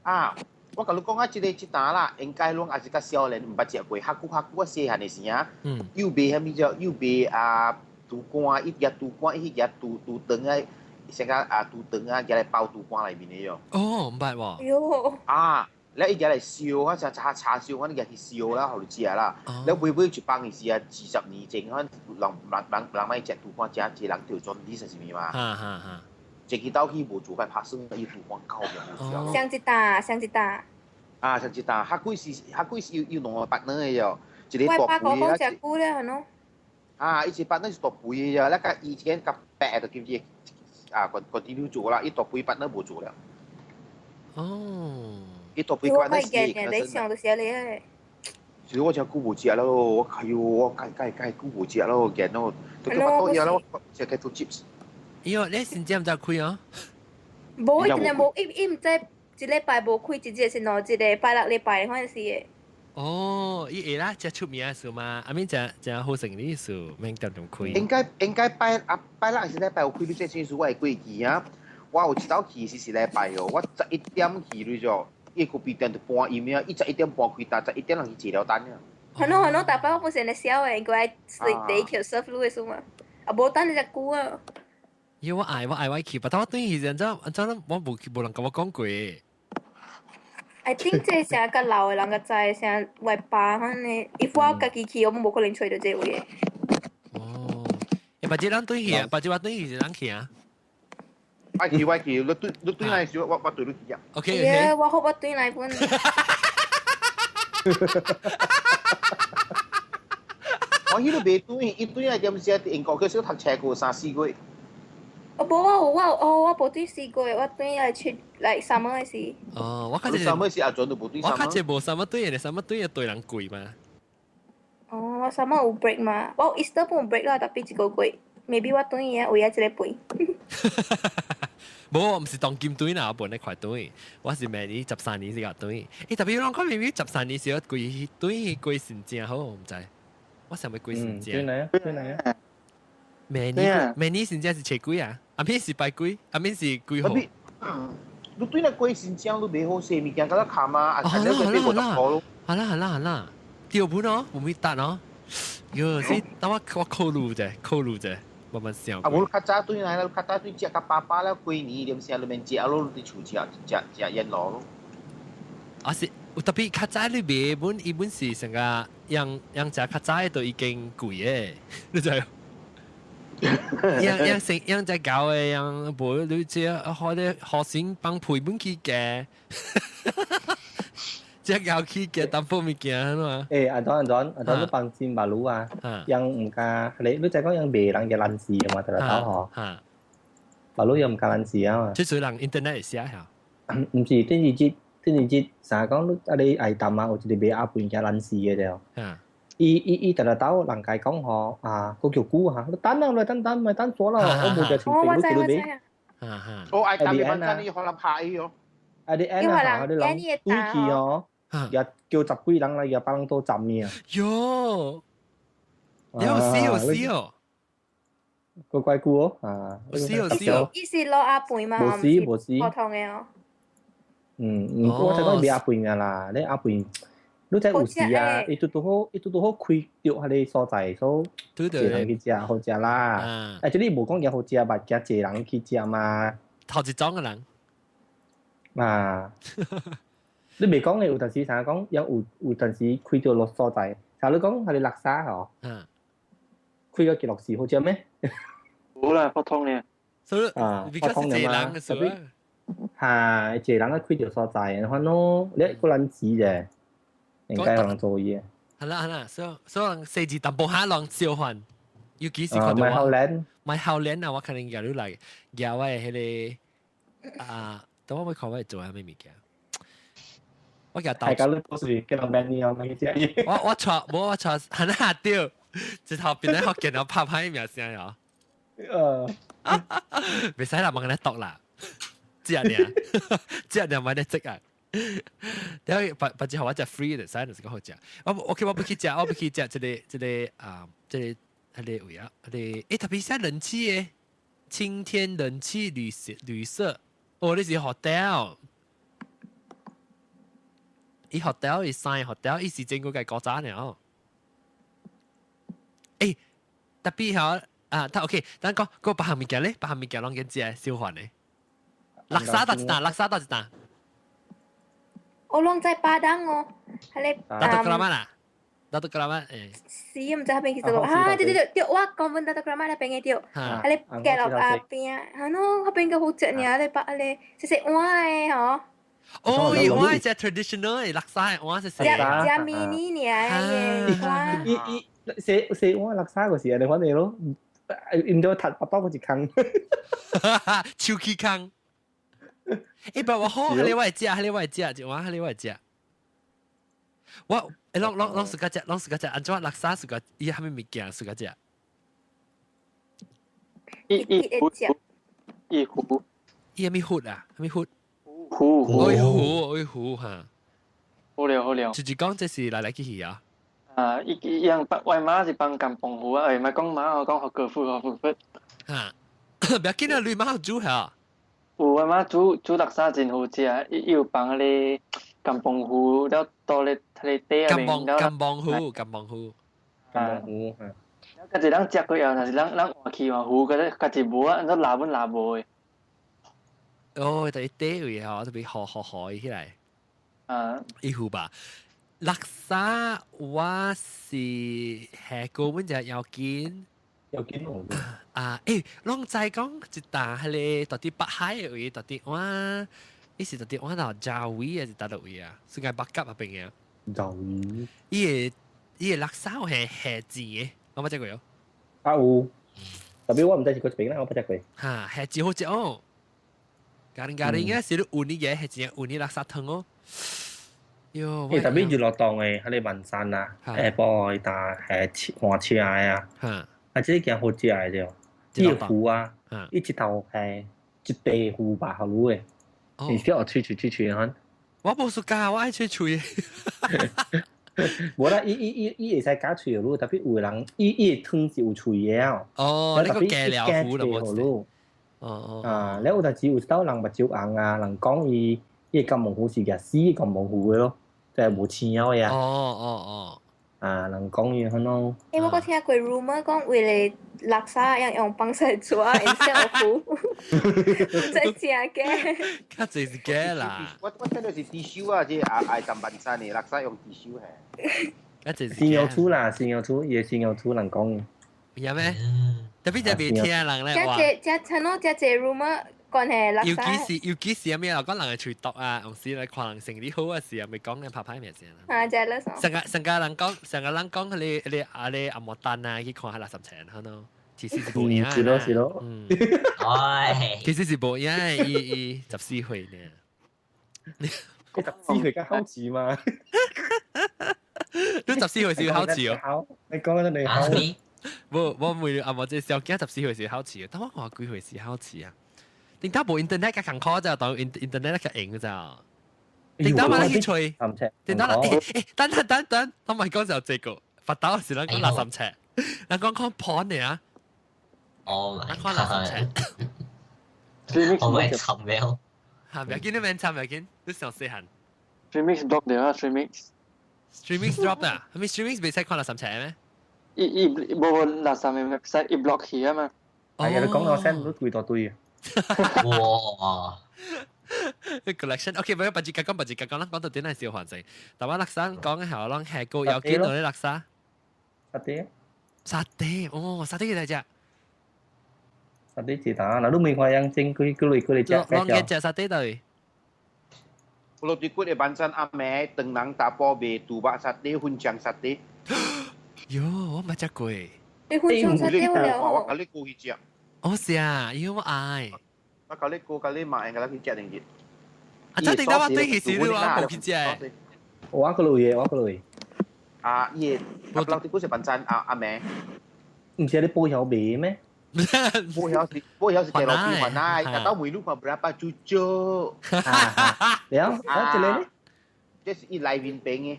啊，我共你講啊，這個這單啦，應該攏也是較少年，毋捌食過，較久較久我細漢的時啊，又賣啥物叫又賣啊豬肝，伊舉豬肝，伊彼舉豬豬腸啊，先甲啊豬腸啊，舉來包豬肝內面的喲。哦，毋捌喎。喲。啊，了伊舉來燒，我成叉叉燒，我舉去燒啦，予你食啦。了尾尾一放的時啊，20年前，阮人人人人愛食豬肝，食一個人得專利是啥物嘛？哈哈哈。一支刀去無做塊拍算，伊豬肝夠嘅。雙一打，雙一打。啊，雙一打，較貴是較貴是有有兩個白卵的喲，一個大肥啊。我爸講食久了，係喏。啊，伊一白卵是大肥的喲，那個以前較白的就叫啊，continue 做啦，伊大肥白卵無做了。哦。伊大肥白卵是。我你想到啥咧？其實我真久無食咯，我哎呦，我該該該久無食咯，見咯，都叫巴肚餓咯，我食個做 chips。喲，你先知毋知開哦？無，伊真正無，伊伊毋知一禮拜無開一日是兩日的，拜六禮拜反正是的。哦，伊會啦，食出名的事嘛，阿面食食好生意事，免點點開。應該拜啊拜六是禮拜有開，你這先數我會過去啊。我有一道去是是禮拜哦，我11點去你就，伊咖啡店就半陰啊，伊11點半開單，十一點人去接了單啊。係咯係咯，大擺我本身係小的，應該是第一條 serve 你的事嘛，啊無等你隻久啊。因為我愛我愛我去，但我對以前怎怎我無去，無人共我講過。 I think 這成較老的人較知，成我爸可能，if 我家己去，我無可能揣著這位。哦，欸，別這人對去啊，別這我對去是人去啊。我去我去，你對你對來時，我對你去啊。 OK OK。我好我對來本。我彼個袂對，伊對來點時英國去小讀冊過三四個月。我無啊，我哦我無對試過，我對來去來 summer 的時。哦，我較濟 summer 是阿準都無對我較濟無 summer 對嘅，summer 對嘅對人貴嘛。哦，我 summer 有 break 嘛，我 Easter 本 break 啦，tapi 一個月，maybe 我對嘅有一個背。無，毋是當今對啦，我本來快對，我是明年13年先個對。欸，特別人講明明十三年時候貴對貴先正好，我毋知。我想欲貴先正。對嚟啊，對嚟啊。明年明年先正是初幾啊？阿面是拜幾？阿面是幾號？你對那貴先正，你袂好勢物件，甲咱砍啊，啊，睇你個50箍咯。好啦好啦好啦，掉本哦，冇咪得哦。喲，所以等我考慮者，考慮者，慢慢想。啊，無較早對來啦，較早對食甲飽飽了，過年點聲裏面食咯，佇厝食食食煙爐咯。啊是，特別較早你買本，伊本是成個樣樣食較早都已經貴嘅，你知？樣樣成樣隻狗嘅樣，無你知開啲學生幫賠本去嘅，隻狗去嘅淡薄物件嘛。欸，阿當阿當阿當，你幫新馬路啊，樣毋敢，你你知講樣賣人嘅爛事嘛，就嚟搞嗬。馬路又毋敢爛事啊嘛。即係人 internet 會寫嚇。毋是，電視節電視節，成日講你啊你愛淡啊，有一個賣阿盤嘅爛事嘅對。伊伊伊特特兜人家講吼啊，個叫久嚇，你等啊，你等等，咪等咗啦，我冇隻情我你叫你買。我愛等你等你可能拍伊哦。啊你按啊，你人對去哦，也叫十幾人來，也百人都站呢啊。喲，有死有死哦。個怪久哦，啊，死有死哦。伊是攞阿盤嘛？無死無死。普通的哦。嗯，我就講賣阿盤啊啦，你阿盤。你知有時啊，伊拄拄好，伊拄拄好開著彼個所在，所以濟人去食好食啦。啊，這裡無講驚好食，嘛驚濟人去食嘛。頭一種嘅人。啊，你袂講嘅有陣時，啥講有有陣時開著落所在，像你講彼個叻沙吼，開個極樂寺好食咩？冇啦，普通咧。所以啊，普通嘅嘛，特別嚇濟人咧開著所在，反正你個人知啫。應該有人做嘢。係啦係啦，所以所以四字淡薄下人召喚，要幾時看到我？買後年，買後年啊！我可能入你來，入我彼個啊，等我會看我會做啥物物件。我叫大家都都是叫人問你哦，那個嘢。我我錯，無我錯，很下掉，一頭變咧學見到拍拍名聲哦。袂使啦，問你讀啦，這爾，這爾買得積啊。然後把把之後我食 free 的，使就是講好食。我 OK，我不去食，我不去食這個這個啊，這個彼個位啊，彼個欸特別是冷氣的，青天冷氣旅社旅社，哦，你是 hotel，伊 hotel 伊三 hotel，伊是整個個國家呢。欸，特別好啊，他 OK，等講個別項物件咧，別項物件攏緊食小飯的，叻沙到一擔，叻沙到一擔。我攏在巴當哦，彼個。 Datuk Keramat 啦，Datuk Keramat 誒。是，毋知彼邊去做啊？對對對對，我講阮 Datuk Keramat 彼邊的對，彼個隔落阿邊啊，係喏，彼邊個好食爾，咧把彼個細細碗的吼。哦，伊碗是 traditional 的叻沙的碗，是細。食食 mini 爾的碗。伊伊細細碗叻沙就是按呢款的咯，因都踢巴肚閣一空。手氣空。欸，不，我好，彼個我會食，彼個我會食，一碗彼個我會食。我欸，攏攏攏自家食，攏自家食，按怎叻沙自家，伊啥物物件自家食？伊伊糊伊糊，伊啥物糊啊？啥物糊？糊糊，哦糊，哦糊哈。好了好了。就是講這是來來去去啊。啊，伊伊樣我媽是放甘榜糊啊，欸，莫講媽，我講學歌富學富富。哈，不要緊啊，你媽煮下。有我媽煮煮叻沙真好食，伊伊有放彼個甘榜糊，了倒咧彼個底甘榜甘榜糊，甘榜糊，甘榜糊。家己人食過後，若是咱咱換去換糊，家己家己無啊，按怎拉本拉無的。哦，特別底位吼，特別好好好起來。啊，伊糊吧。叻沙我是下個阮隻要緊。要緊哦。啊，欸，攏知講一擔彼個到底北海的位，到底我，伊是到底我到嘉位還是佗位啊？是該北甲那邊的。嘉位。伊個伊個叻沙係下錢的，我捌食過喲。啊有，特別我毋知是佗一爿啦，我捌食過。嚇，係真好食哦。garing garing 啊，是你有呢嘅，係真有呢垃圾湯哦。喲，欸，特別娛樂檔的，彼个萬山啊，下晡搭係換車的啊，啊，這個件好食的對。伊个魚啊，伊一頭係一塊魚吧，好滷的。你叫我吹吹吹吹哈。我無暑假，我愛吹吹。無啦，伊伊伊伊會使加喙滷，特別有的人，伊伊的湯是有喙的啊。哦，你個加料糊啦，無？哦哦。啊，了有陣時有兜人目睭紅啊，人講伊伊個金毛虎是額死金毛虎的咯，就係無青的啊。哦哦哦。啊，人講伊可能。欸，我閣聽過 rumor 講為了垃圾用用幫手做啊，會使糊，真正假？較濟是假啦。我聽到是 tissue 啊，這愛愛浸萬山的垃圾用 tissue 係。較濟是。先有厝啦，先有厝，伊先有厝人講。有咩？特別就袂聽人咧話。這這這這這這 rumor 關係垃圾。尤其是咩啊？講人嘅喙毒啊，有時來看人生理好啊時啊，咪講人拍歹名先啦。啊，這啦。上個上個人講，上個人講，佢哋阿你阿莫丹啊，去看下垃圾錢，可能其實是無影。是咯是咯。嗯。唉。其實是無影，伊伊14歲呢。佢14歲較好奇嘛？你14歲是好奇哦。你講得你好。無，我問阿莫這小囝十四歲是好奇，但我看幾歲是好奇啊？頂頭無 internet 較艱苦咋，當 internet 較用咋。頂頭嘛去揣，頂頭啦，欸欸，等等等等，我咪講就這個，發抖是咱講63尺，咱講看 porn 的啊。哦，咱看63尺。我咪沉了。嚇，唔要緊，你免沉，唔要緊，你上細漢。 Streamyx drop 掉啊，Streamyx。 Streamyx drop 啊？係咪 Streamyx 袂使看63尺咩？伊伊無垃圾的 website 伊 block 去啊嘛。係啊，你講到 send 都幾多堆啊！哇！collection，OK，唔要別自己講，別自己講啦，講到點係小環境。但我垃圾講嘅係我講係個有幾多啲垃圾？沙爹。沙爹，哦，沙爹幾大隻？沙爹一打，嗱你未看樣整幾幾類幾類隻？攏幾隻沙爹對？我對骨的班山阿妹，長人大波賣豬肉沙爹、粉腸沙爹。喲，我冇食過。你粉腸沙爹有了？我甲你過去食。哦是啊，因為我愛。我甲你過，甲你買，甲你去食兩日。啊，真定得我對起時你話冇去食。我個類嘅，我個類。啊，伊個，我對骨是班山阿阿妹。唔是你報曉賣咩？報曉是報曉是第六批還來，但到每路看 berapa cucu。了，啊，這個呢？這是伊內面餅嘅。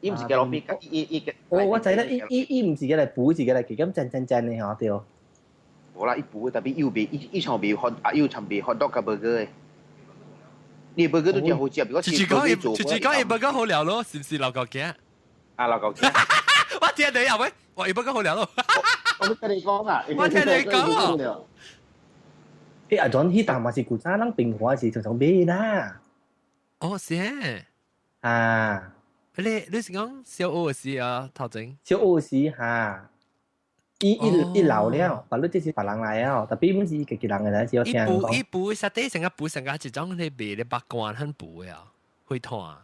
伊毋是雞肉餅，伊伊哦，我知啦，伊伊伊毋是個來補，是個來給咁煎煎煎的吼，對。無啦，伊補，特別伊有賣，伊伊像賣 hot，啊，伊有像賣 hot dog 佮 burger 的。你 burger 都真好食，比如講就是講伊，就是講伊 burger 好料咯，是毋是老高囝？啊，老高囝。我聽你啊喂，我伊 burger 好料咯。我聽你講啊，我聽你講哦。欸，阿 John，彼當嘛是古早人平華是常常買啦。哦，是。啊。你你是講小學時啊，頭前？小學時哈，伊伊伊老了，別你這是別人來啊，特別本是家己人的，是我聽講。伊補伊補，實底成個補成個一種咧賣咧白罐很補的啊，會痛啊。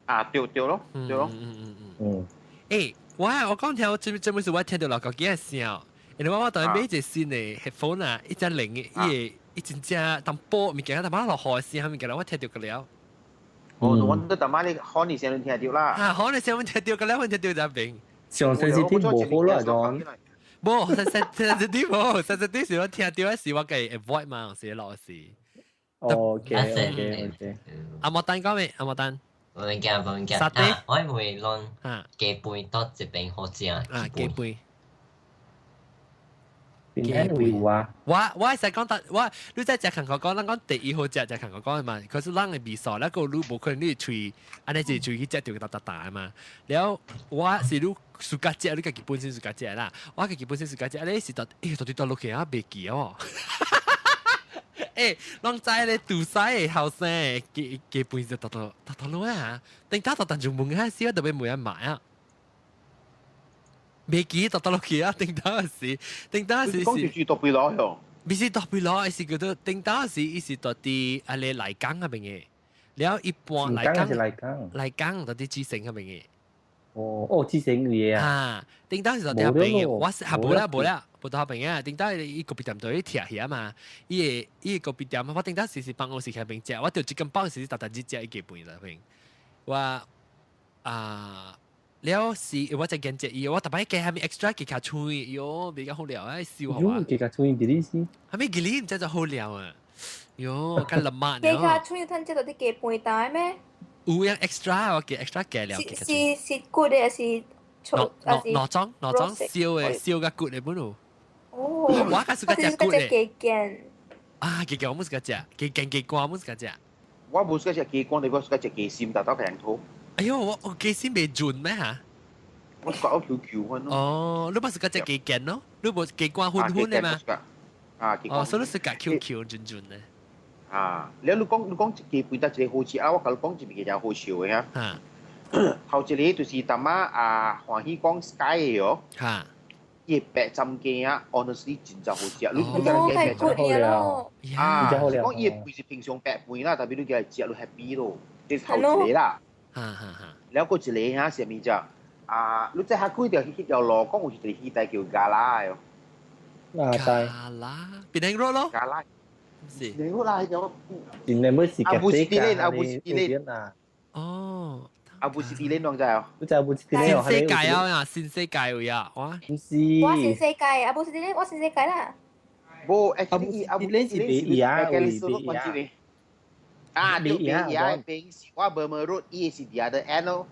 啊，對對咯，對咯。嗯嗯嗯嗯。欸，我我講聽，這這本是我聽到老高幾個聲，因為我我當然買一個新的 headphone 啊，一隻零的，伊個伊真正當波物件，淡薄落雨聲，物件我聽到個了。哦，我都淡仔你喊你聲聽到啦。啊，喊你聲聽到個了，聽到就明。上星期天無好啦，John。無，實實實實啲無，實實啲是我聽到時我計 avoid 嘛，時落時。 OK OK OK。阿莫丹講未？阿莫丹。無物件，無物件。沙爹，我會攏雞飯到這邊好食。啊，雞飯。邊會有啊？我我係講得我，你在食韓國講，咱講第一好食食韓國講嘛。可是咱的味素，那個你無可能你喙，按呢一喙去食就噠噠噠嘛。了我是你自家食，你家己本身自家食啦。我家己本身自家食，你是到欸到底倒落去啊？袂記哦。欸，攏知咧，杜西的後生雞雞飯就噠噠噠噠落啊！等下噠噠就問下，時我特別問下買啊。袂記得倒落去啊！頂當時，頂當時是講住獨臂攞喲，不是獨臂攞，是叫做頂當時，伊是到佇啊咧內港嗰邊嘅，了一般內港是內港，內港到佇志成嗰邊嘅。哦哦，之前嘅啊。啊，頂當是就啲朋友，我是啊無啦無啦，無到朋友，頂當伊個別店對伊拆起啊嘛，伊個伊個別店，我頂當時是幫我時喺邊食，我就一間包時是特特只食一個飯啦，朋我啊。了是我就見隻伊，我特別加下面 extra 加較脆，喲，比較好料，哎，燒好啊。加較脆吉利是。下面吉利唔知就好料啊，喲，較淋麻。加較脆，趁這度啲加飯單咩？有樣 extra 我加 extra 加料。是是是骨的還是糯糯糯裝糯裝燒的燒個骨的本咯。哦。我較喜歡食骨的。加健。啊，加健我冇喜歡食，加健加乾我冇喜歡食。我冇喜歡食雞肝，但我喜歡食雞心，但到平土。哎呦，我我雞心未潤咩嚇？我覺我 Q Q 款咯。哦，你冇是個隻雞健咯？你冇雞肝粉粉的嘛？啊，哦，所以你是個 Q Q 潤潤的。啊，你你講你講雞飯得一個好食啊！我共你講一個較好笑的嚇。頭一個就是淡仔啊，歡喜講 Sky 的哦。伊白斬雞啊，honestly 真正好食。你你講白斬雞咯。啊，講伊的飯是平常白飯啦，特別你叫來食，你 happy 咯。這是頭一個啦。了閣一個嚇啥物只？啊，你知下幾條彼條路講有一個戲台叫 Gala 的哦。啊，對。Gala，檳城路咯。 Gala。是。檳城路啦，彼條。檳城路是阿布斯蒂林，阿布斯蒂林啊。哦。阿布斯蒂林攏知哦。你知阿布斯蒂林哦？新世界啊，新世界有啊，哇。毋是。我新世界，阿布斯蒂林，我新世界啦。無，阿布斯蒂林是別呀，別呀。啊，對邊呀，邊是我無無路，伊是 the other end 咯。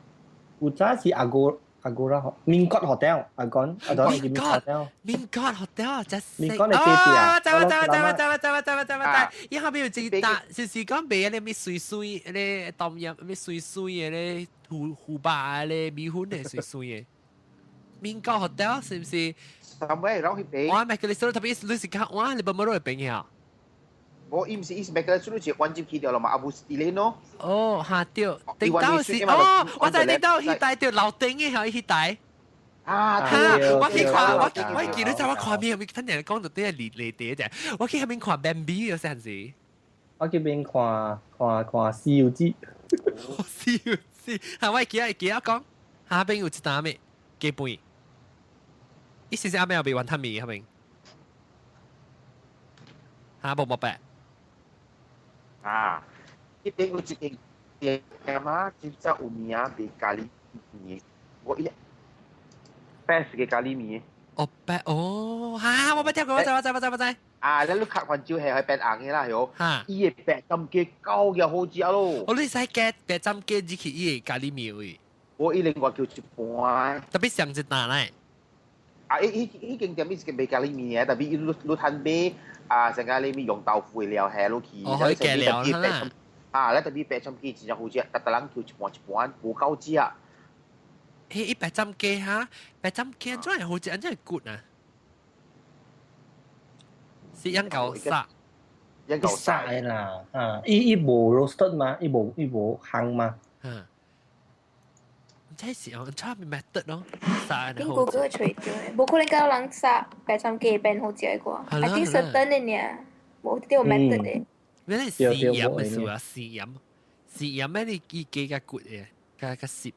有早是阿哥阿哥啦，民國 hotel 阿講阿講民國 hotel。民國 hotel 真係。民國的隔壁啊。知我知我知我知我知我知我知我知，伊後邊有一搭，就是講賣那咩水水，那冬陰咩水水的咧，胡胡巴咧，米粉的水水的。民國 hotel 是毋是？三位然後去邊。我麥克里斯特別你是講我你無無路的朋友。無，伊毋是，伊是麥克斯，你是彎入去掉了嘛？阿布斯蒂林咯。哦，哈對，頂到是哦，我知頂到彼台對樓頂的遐彼台。啊，我去看，我我記得就我看面，我聽人講到啲係離離地啫。我去遐邊看 Bambi 有陣時。我去邊看看看《西遊記》。西遊記，哈，我記得記得講，下邊有一單咩雞飯，伊是是阿咩有賣雲吞麵遐邊？哈，無無白。啊！彼邊有一間店啊，真正有名賣咖喱麵，我一 best 嘅咖喱麵。哦，白哦，哈！我捌聽過，我知我知我知我知。啊！你客環招係係變紅嘅啦，係哦。伊嘅白斬雞夠嘅好食咯。哦，你使加白斬雞入去伊嘅咖喱麵位。我一另外叫一半。特別上一單咧。啊！伊伊伊間店伊是賣咖喱麵嘅，特別伊攏攏趁買。啊，成個你咪用豆腐的料下落去，哦，可以加料啦。啊，咱特別白斬雞真正好食，逐逐人叫一盤一盤，無夠食。迄伊白斬雞哈，白斬雞怎會好食？怎會骨啊？是養狗殺，養狗殺的啦。啊，伊伊無 roasted 嘛，伊無伊無烘嘛。嗯。這是哦，差別 method 咯，殺邊個個揣著的，無可能教人殺白斬雞變好食的啩。I think certain 的爾，無對 method 的。咩咧？試驗的事啊，試驗，試驗咩？你伊加較骨的，較較濕。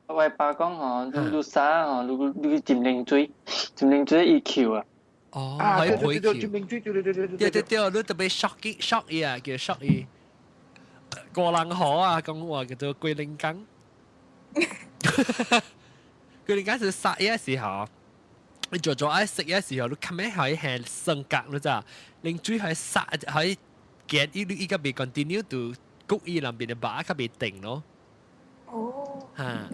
我爸講吼，你你殺吼，你你去浸冷水，浸冷水伊 Q 啊。哦，可以配 Q。浸冷水，對對對對對對對，你特別 shock shock 伊啊，叫 shock 伊。過人河啊，講話叫做龜苓膏。佢哋嗰時殺嘢時候，你做做愛食嘢時候，你冚咩可以係生格，你知啊？冷水可以殺，可以夾伊，你依家未 continue to 谷伊那邊的把較未定咯。哦。嚇！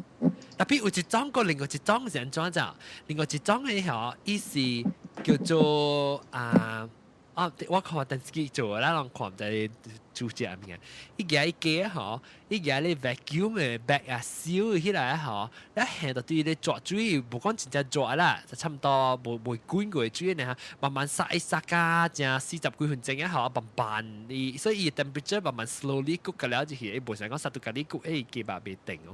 特別有一種個，另外一種是按怎咋？另外一種的吼，伊是叫做啊。啊！我看電視機做啦，人看毋知煮食物件。伊舉伊雞吼，伊舉咧 vacuum 的 bag 啊，燒起來吼，一下就對咧抓水，無講真正抓啦，就差毋多無無滾過水呢，慢慢殺一殺甲成四十幾分鐘啊，吼，慢慢伊，所以伊 temperature 慢慢 slowly cook 個了就去，伊無想講殺到共你 cook，欸，雞肉袂定哦。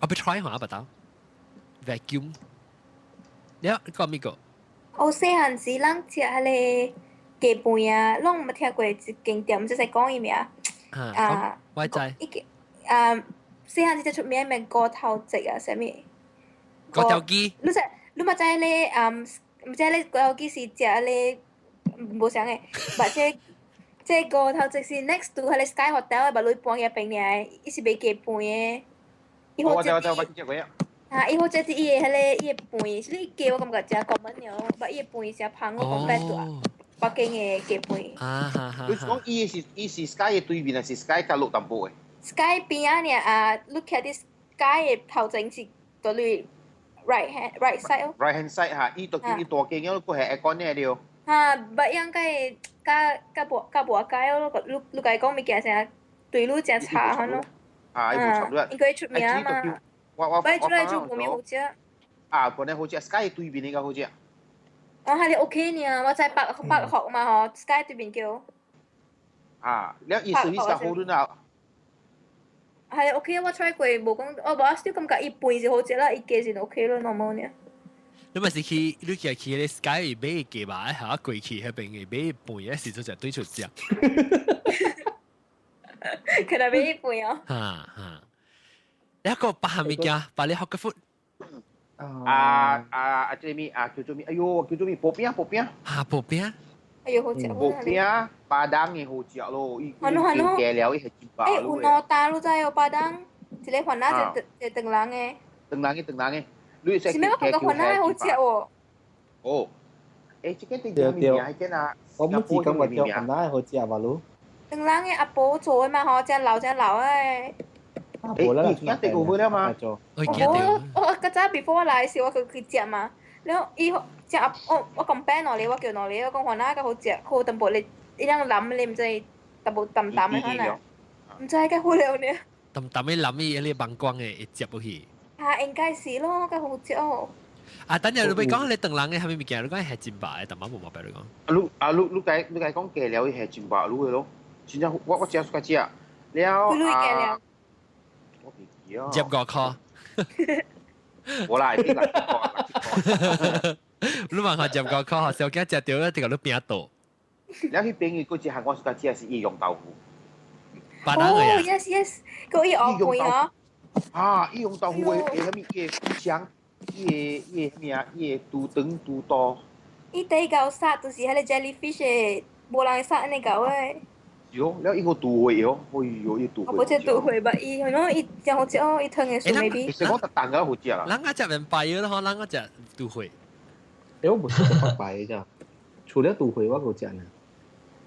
我欲 try 看啊，捌到 vacuum。了，你講咩個？我細漢時，咱食彼個雞飯啊，攏毋捌聽過一間店，毋知使講伊名。啊，我知。伊個啊，細漢時出名咩鍋頭汁啊，啥物？鍋頭雞。你知你嘛知咧？毋知咧鍋頭雞是食咧無啥嘅，或者這鍋頭汁是 next to 彼個 Sky Hotel 的，把你搬去邊爾，伊是賣雞飯的。伊我知我知我食過啊。啊！伊好食伊的彼個伊的飯，是你雞我感覺誠 common 了，但伊的飯誠芳，我講白大北京的雞飯。啊哈哈！你講伊是 Sky 的對面，還是 Sky 較落淡薄的？Sky 邊仔爾啊，你徛佇 Sky 的頭前是佗你 right hand right side 哦。 Right hand side 嚇，伊就伊大間了，佫係 aircon 的了。哈，捌應該較較無較無解咯，你你家講物件啥對你誠差款咯。啊，伊無差你。應該出名嘛。我我我出來做無面好食。啊，本來好食，Sky 對面那個好食。哦，係你 OK 呢？我在北北學嘛吼，Sky 對面叫。啊，了伊 service 較好啲啦。係 OK，我 try 過，無講，我無小感覺伊飯是好食啦，伊雞是 OK 咯，normal 呢。你咪是去，你去去咧 Sky 買雞肉，嚇過去彼邊嘅買飯，時陣就對出食。佢嚟買飯哦。哈哈。一個白物件，白你學嘅 food。啊啊啊！這個啊叫做咩？哎喲，叫做咩？薄餅薄餅。啊，薄餅。哎喲，好食。薄餅，巴當嘅好食咯，伊伊加料伊係真飽。欸，有兩打你知哦，巴當，一個番仔，一個長人嘅。長人嘅，長人嘅，你是咩？我感覺番仔好食哦。哦，欸，這個對對對，啊，我唔知感覺叫番仔好食吧？嚕。長人嘅阿婆做的嘛吼，真老真老的。欸，你一定有去了嗎？我我較早 before 我來時，我去去食嘛。了伊食阿我我講白兩個，我叫兩個，我講番仔較好食，好淡薄咧，伊兩淋咧毋知淡薄淡淡的可能，毋知較好了呢。淡淡的淋伊迄個網光的會接落去。啊，應該是咯，較好食哦。啊，等陣你欲講你唐人的啥物物件，你講係真白的，淡薄無毛白你講。啊，你啊你你該你該講雞料伊係真白滷的咯，真正我我食suka 食了啊。我袂記啊。接5箍。無啦，你6塊，6塊。你問下接5箍，小驚食著，一定共你拼倒。了彼邊伊閣一項我 suka 食是伊釀豆腐。哦，yes yes，閣伊烏飯哦。啊，伊釀豆腐的的啥物？伊的香，伊的伊的啥物啊？伊的豬腸豬肚。伊第一嚿殺就是彼個 jellyfish 的，無人會殺按呢嚿的。是咯，了伊個杜會哦，哎喲，伊杜會。我無食杜會吧，伊可能伊真好食哦，伊湯的時 maybe。其實我特淡個好食啦。人家食免拜咯，嗬，人家食杜會。欸，我無食過白的咋，除了杜會我閣食呢。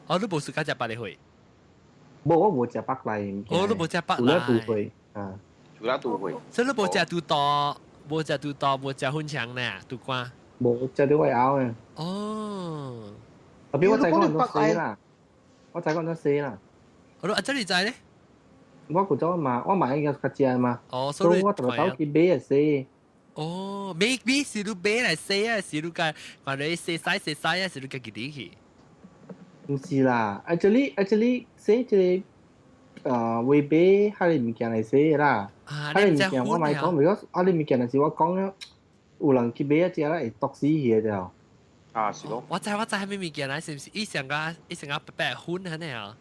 哦，你無 suka 食別个會？無，我無食白來。哦，你無食白來。除了杜會啊。除了杜會。所以你無食杜肚，無食杜肚，無食粉腸呢？杜瓜。無食到我枵的。哦。特別我知講很多洗啦。我知講怎洗啦。我啊，這裡知咧？我古早嘛，我嘛應該較食嘛。哦，所以我特別走去買來洗。哦，買買是你買來洗啊，是你家或者洗洗洗洗啊，是你家己入去？毋是啦，actually 洗這個為買彼个物件來洗的啦。啊，彼個物件我莫講，because 彼个物件若是我講了，有人去買一食啦，會毒死去的了。啊，是咯。我知我知，啥物物件來？是毋是伊上個伊上個白白粉按呢啊？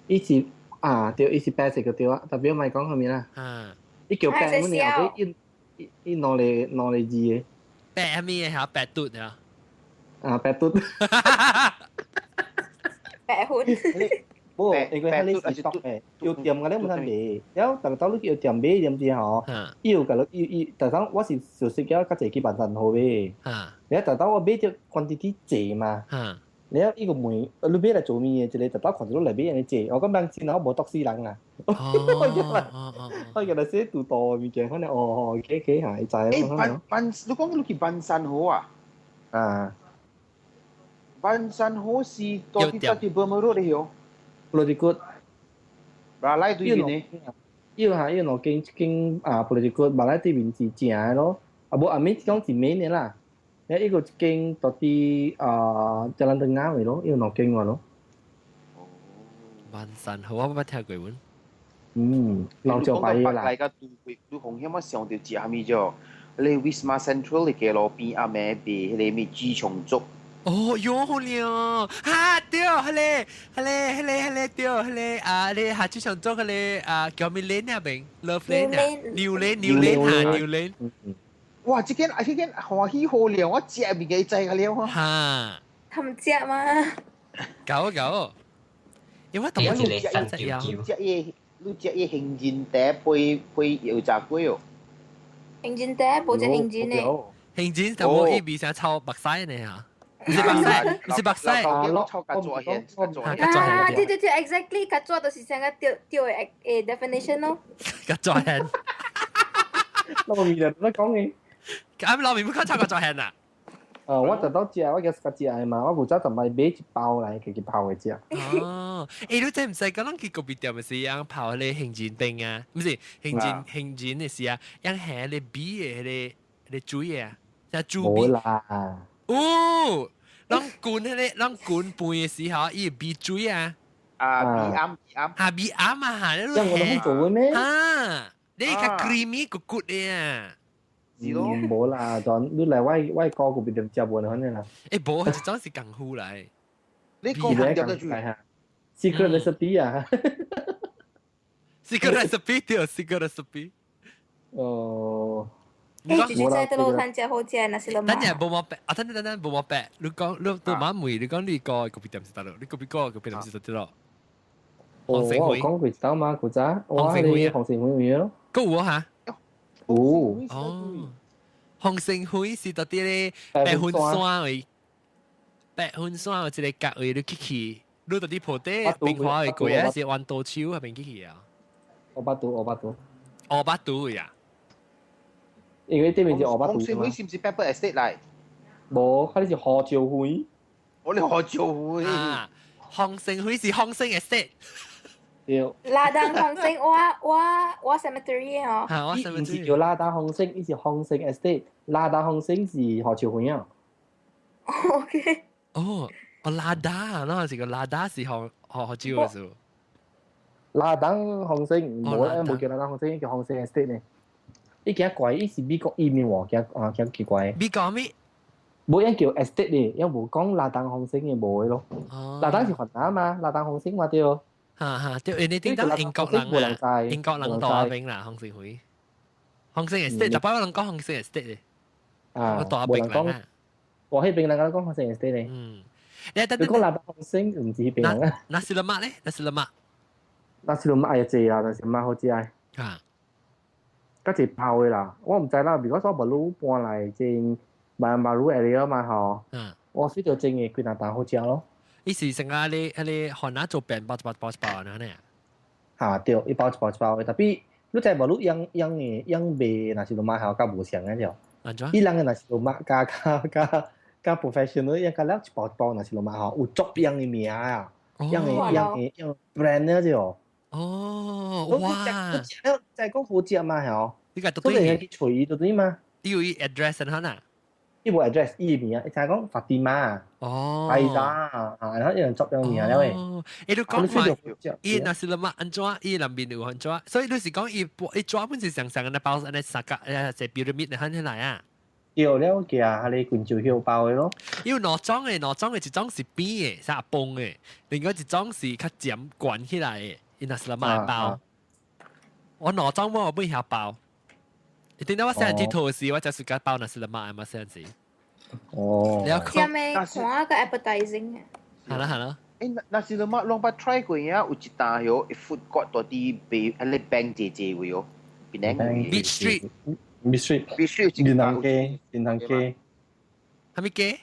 伊是啊，對，伊是白色個對啊，特別莫講啥物啦。啊。伊叫白粉爾後尾伊伊兩個兩個字的。白啥物的嚇？白嘟啊？啊，白嘟。白粉。無，因為彼個是毒的，藥店個咧毋通賣，了逐個兜你去藥店買點知吼？伊有共你伊伊，逐當我是熟悉了較濟去萬山號買，了逐當我買著 quantity 濟嘛，了伊個問你買來做物的，一個逐當看著你來買按呢濟，我講人真我無毒死人啦。我叫來寫肚肚的物件，可能哦哦，去去下伊知。欸，萬萬，你講你去萬山號啊？啊。萬山號是到底到底 Burma Road 的喲？布羅迪骨。馬來對面呢？伊有哈，伊有兩間，一間啊布羅迪骨，馬來對面是正的咯。啊無，阿咪講是面的啦。了伊個一間到底啊，Jalan Tengah 的咯，伊有兩間話咯。萬山號我捌聽過阮。嗯，老招牌啦。來個都會，你風險我想著食啥物啫？你 Wisma Central 的街路邊阿暝賣彼个物雞腸粥。哦，喲好了，哈對，係咧，係咧，係咧，係咧，對，係咧，啊，你下次想做係咧，啊，叫咩 lane 啊，明？Love Lane 啊，New Lane，New Lane 嚇，New Lane。哇！這間啊，這間歡喜好了，我食物件知個了。哈。他們食嗎？搞搞，因為同我我一個新叫食伊，你食伊杏仁茶配配油炸粿哦。杏仁茶，無隻杏仁呢？杏仁就冇伊味成臭白屎呢嚇。唔是白屎，唔是白屎。我臭甲做現，啊，對對對，exactly，較做就是成個對對的誒 definition 咯。較做現。老面就乜講嘅？咁老面不講臭較做現啊？我就到食，我叫食食嘛，我負責就買買一包來，家己泡的食。哦，欸，你真毋知講咱去咖啡店的時，樣泡彼個杏仁冰啊，毋是杏仁杏仁的時啊，樣下彼個米的彼個彼個水啊，像煮米。無啦。哦，咱滾彼個，咱滾飯的時候，伊會米水啊。啊，米餡米餡。哈，米餡啊，哈，你這樣我都做過咩？啊，你較 creamy 骨骨的啊。是咯，無啦，就你來我我哥嗰邊就食無可能啦。欸，無，這種是功夫來。你講係點樣？Secret recipe 啊！Secret recipe 對，Secret recipe。哦。欸，就是在倒路攤食好食，若是了嘛。等陣無毛白，啊，等陣等陣無毛白。你講你都媽問，你講你個咖啡店是佗落？你咖啡個咖啡店是佗落？我講過一道嘛，古早我係紅星會咯。夠有哈？有。哦。紅星會是到啲咧白雲山位，白雲山有一個角位，你去去，你到啲鋪底平華的過啊，是彎刀手那邊去去啊。烏巴杜，烏巴杜。烏巴杜呀。因為對面是烏巴杜紅星會是毋是 Pepper Estate 來？無，佢是何兆輝。我哋何兆輝。啊，紅星會是紅星 Estate。對。 Ladang 紅星，我我我 cemetery 哦。嚇，我伊毋是叫 Ladang 紅星，伊是紅星 Estate。Ladang 紅星是何兆輝啊。 OK。哦，哦，Ladang，那是個 Ladang 是何何何招嘅數。 Ladang 紅星，無咧，無叫 Ladang 紅星，叫紅星 Estate 呢。伊驚怪，伊是美國移民喎，驚啊驚奇怪。美國咩？無人叫 estate 呢，因無講 Ladang 紅星嘅無嘅咯。Ladang 是雲南嘛，Ladang 紅星嘛對。哈哈，對，你聽到英國人啊，英國人大兵啦，紅星會，紅星 estate，特別我人講紅星 estate 嘅。啊，大兵啦。我彼邊人講紅星 estate 呢。嗯，你等等。你講 Ladang 紅星毋是彼邊人啊？ Nasi lemak 咧，nasi lemak。 Nasi lemak 也濟啦，nasi lemak 好食。啊。較濟包的啦，我毋知啦，如果說無汝搬來正萬馬路 area 嘛吼，我說就正嘅幾若啖好食咯。伊是成個你你番仔做餅包一包包一包安尼啊？嚇對，一包一包一包的，tapi 你知無？你養養的養賣 nasi lemak 吼較無相的了。安怎？伊人的 nasi lemak 較較較較 professional，伊較了一包一包 nasi lemak 吼，有足樣的名啊，樣的樣的樣 brand 了就。哦，哇！再講好食嘛，吼。你個都對去揣伊就對嘛。伊有伊 address 哈呐？伊無 address，伊名，伊聽講法蒂瑪。哦。艾莎啊，然後伊人作樣名了誒。哦，欸，你講話，伊 nasi lemak 按怎？伊南邊有按怎？所以你是講伊伊專門是上上個包安尼三角誒，這 pyramid 的起來啊？對了，寄啊，彼個滾椒葉包的咯。有兩種的，兩種的，一種是扁的，啥崩的；另外一種是較尖懸起來的。伊 nasi lemak 包，我兩種我本曉包。你聽到我細陣佚佗時，我就是甲包 nasi lemak 嘛細陣時。哦。你要看。咩看個 advertising 啊？係啦係啦。欸，nasi lemak 攏捌 try 過啊，有一單許 food court 大啲賣，彼個餅濟濟位哦，檳城 Beach Street。 Beach Street。 Beach Street 銀行街，銀行街。係咪街？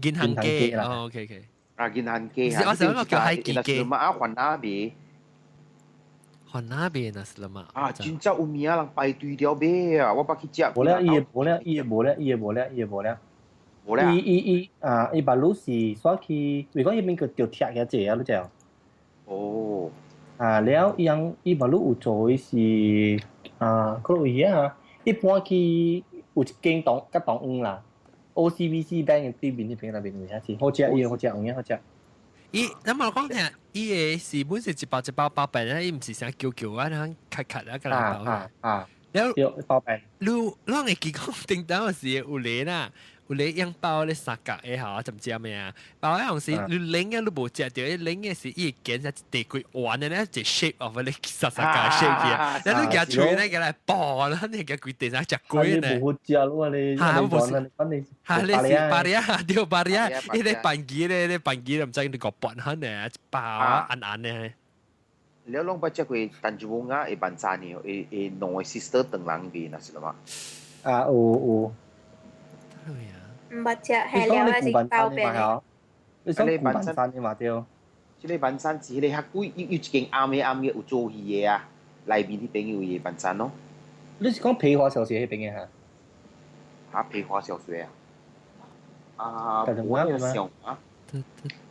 銀行街。哦，OK OK。啊，銀行街。我想講叫海記街。 Nasi lemak 啊，番仔賣。番仔賣 nasi lemak。啊，真正有名人排隊了買啊！我捌去食。無了，伊無了，伊無了，伊無了，伊無了。無了。伊伊伊啊，伊把路是煞去，為講伊邊個著拆遐濟啊，你知無？哦。啊，了伊人伊把路有做的是啊，嗰位啊，一般去有一間檔甲檔黃啦，OCBC Bank 的對面彼邊那邊有啥是好食，伊好食，有影好食。伊，那麼我講聽，伊的是本是一包一包包餅咧，伊毋是啥叫叫啊，那咔咔啊，個來包。啊啊！了對，包餅。你，你會記講頂當時有咧啦，有咧用包咧三角的吼，怎知咩啊？包嗰陣時你拎嘅你無食著，你拎嘅是伊會剪一地幾圓的咧，一 shape of 咧三三角 shape 去，然後你夾喙咧，佢來爆啦，你夾規地上食鬼呢？無好食咯，你嚇，無是，嚇你是巴里啊，對巴里啊，伊咧飯機咧，咧飯機唔知你個半漢呢，包啊暗暗呢。你攏捌食過陳珠翁啊？會萬餐的，會會兩個 sister 長人邊啊，是了嘛？啊，有有。毋捌食，係了還是包餅的？你講古板山的嘛對？這个萬山是彼个較貴，有一間暗的暗的有做魚的啊，內面彼邊有伊的萬山咯。你是講皮華小學彼邊的哈？哈，皮華小學啊？啊，我想啊，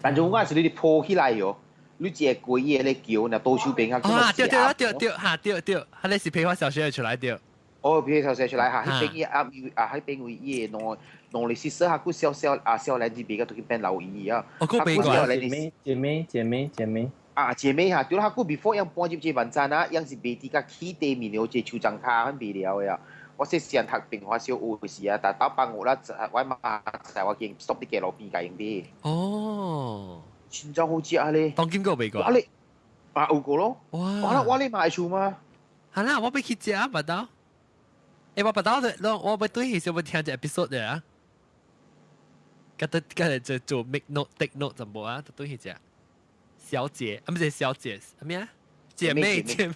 但是我是你鋪起來喲，你一個過伊個咧橋，若左手邊啊。啊，對對對對，哈對對，彼个是皮華小學出來對。哦，皮華小學出來哈，彼邊伊啊啊，彼邊有伊个兩兩個是說下骨小小啊，小來這邊個都去變老姨啊。哦，個邊個？姐妹姐妹姐妹姐妹。啊，姐妹哈，對啦，下骨 before 樣搬入這晚餐啊，樣是賣佇較起地面了，這樹欉跤很袂了的啊。我細時陣讀平華小學時啊，但到放學啦，我媽在我見 stop 佇街路邊共𪜶買。哦。真正好食啊咧！當今個未過？我咧啊有過咯。哇！我咧嘛會厝嗎？係啦，我欲去食啊，巴豆。欸，我巴豆的，我欲對起時欲聽這 episode 的啊。覺得覺得就做 make note take note 怎麼啊？對起食。小姐，啊，毋是小姐，啥物啊？姐妹姐妹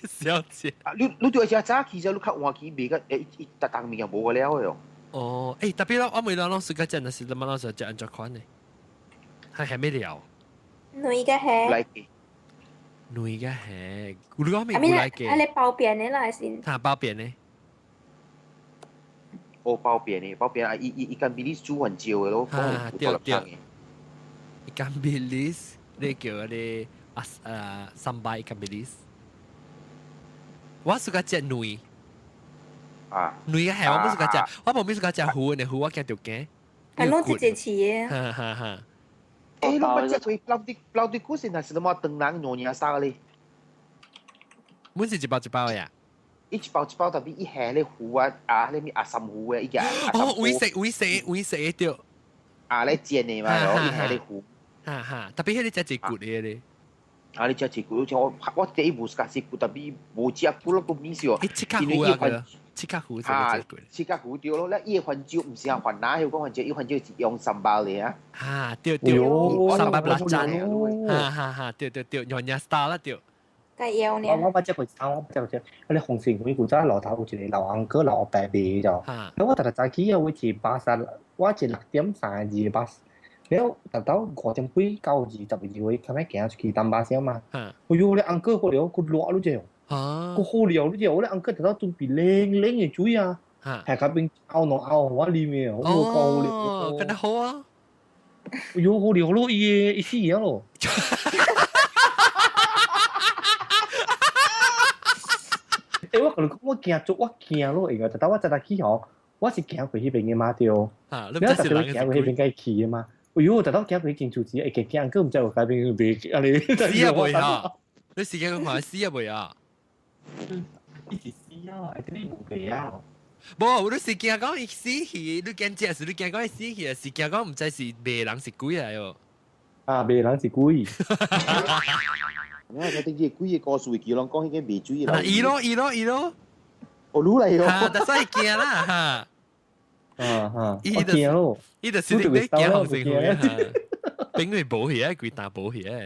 小姐。啊，你對食早起，你較晚起袂個，欸，一逐當物件無個了的哦。哦，欸，特別我每當攏暑假食，若是咱們攏食按怎款的？係咩料？軟个係。來軟个係，你講咩來嘅？啊，你包扁的啦，是？嚇，包扁的。哦，包扁的，包扁啊！伊伊伊間比你煮很少的咯，啊，對對。ikan bilis，你叫你啊啊 sambal ikan bilis。我喜歡食軟。啊。軟个係我毋喜歡食，我無喜歡食糊的，糊我驚著驚。係攏一隻刺的。哈哈哈。欸，你捌食過老滴老滴古時那是什麼長人娘娘啥咧？阮是一包一包的呀。伊一包一包，特別伊下咧糊啊啊，咧物阿三糊的，伊個哦，黃色黃色黃色的對。啊，咧煎的嘛，伊下咧糊。哈哈，特別彼個食一骨的咧。啊，你食一骨，像我第一無食一骨，特別無食骨咯，個米少。欸，七卡糊啊，七卡糊是啊，七卡糊對咯，咧伊的番椒毋是啊番哪，迄個番椒，伊番椒是用三包的啊。啊，對對，sambal belacan，哈哈哈，對對對，娘惹 style 啦對。我我捌食過一餐，我捌食過一，彼个紅線會古早路頭有一個老翁哥老伯賣就，了我逐日早起啊，我是巴士，我是6點32的巴士，了達到5點幾到22位，較欲行出去搭巴士嘛。哎喲，咧翁哥好了，閣熱你知哦，閣好料你知，我咧翁哥達到準備冷冷的水啊，係較邊熬濃熬我裡面，我夠料。跟得好啊！哎喲，好料咯，伊伊死了咯。欸，我共你講，我行做，我行咯，因為特我早早起吼，我是行過彼邊的嘛對。啊，你特別行過彼邊該去的嘛。哎喲，特到行過真厝錢，會行閣毋知有改變袂？啊你死啊袂啊！你時間看死啊袂啊？伊是死啊，會你無袂啊？無，你是驚講伊死去，你驚食是你驚講伊死去，是驚講毋知是賣人是鬼來喲。啊，賣人是鬼。我睇啲鬼個故事，佢攏講彼個賣水啦。伊咯伊咯伊咯，哦，愈來喲。但使驚啦哈。啊哈，伊就驚咯，伊就是你驚紅線會哈，因為無去啊，規單無去啊。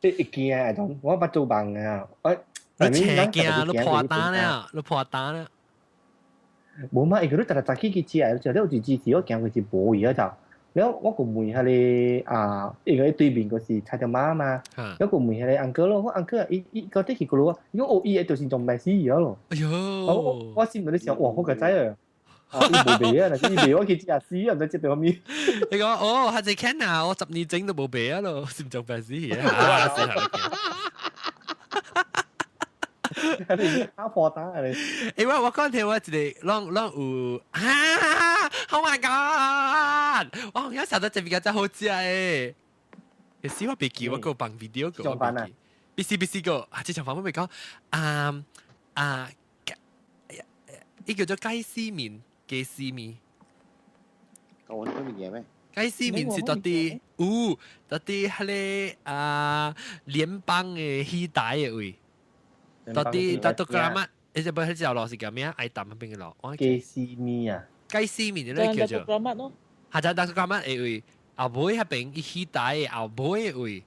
你會驚啊？種我捌做夢啊，我你邪驚，你破單了，你破單了。無嘛，因為你逐日早起去食，食了有一支是我行過是無去啊就。了我個問彼个啊，因為對面個是菜頭媽嘛，我個問彼个翁哥咯，我翁哥伊伊到底去佗落？伊講哦，伊會就是從賣死了咯。哎喲！我心內咧想，哇，好個仔啊！伊無賣啊，若是伊賣我去食死啊，毋知食著啥物。你講哦，下次看啊，我10年前都無賣啊咯，心臟病死啊！你打破單啊你！欸，我講聽我一個，攏攏有啊！Oh my god！我有時候這邊真好食誒。有時我別記，我個放 video 個，我別記。必須必須個，啊！這場飯我咪講啊啊，伊叫做雞絲麵，雞絲麵。我揾物件咩？雞絲麵是到佇有，到佇彼个啊聯邦的戲台的位，到佇 Datuk Keramat，彼只不彼條路是叫咩啊？愛淡彼邊个路？雞絲麵啊！雞絲麵咧叫做。 Datuk Keramat 咯。下只 Datuk Keramat 的位，後尾彼邊伊戲台的後尾的位。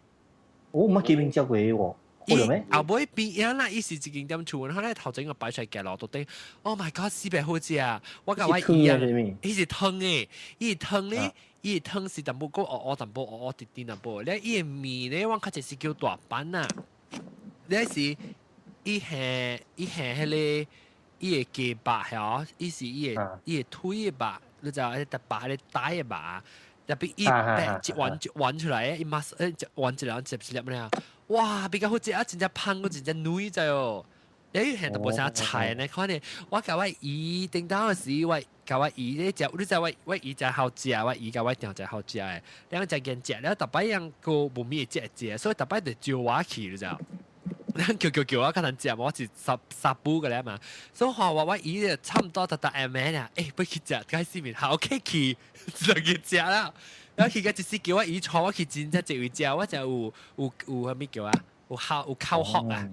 我毋捌見面食過喎。伊後尾邊仔啦，伊是一間店厝，然後咧頭前個擺出來行路到頂，Oh my god，死白好食啊！我共我姨啊，伊是湯的，伊湯咧，伊湯是淡薄閣烏烏淡薄烏烏甜甜淡薄，咧伊的麵咧，我較濟是叫大板啊，咧是伊下伊下彼个伊的雞肉吼，伊是伊的腿的肉，你知影？彼個肉彼個大的肉，特別伊白一丸一丸出來，伊馬一丸一兩一粒咧。哇，比較好食啊！真正芳，閣真正軟知哦。你現在無啥菜呢，可能我共我姨頂當時，我共我姨咧食，你知我我姨誠好食，我姨共我丈誠好食的。兩個食見食了，逐擺樣閣無咪會食食，所以逐擺就招我去，你知無？咱叫叫叫我較難食，我是三三步個咧嘛。所以話我我姨就差毋多逐逐暗暝啦，欸，欲去食雞絲麵，好客氣，就去食啦。然後去個一時叫我姨帶我去真正一位食，我就有有有啥物叫啊？有口有口渴啊！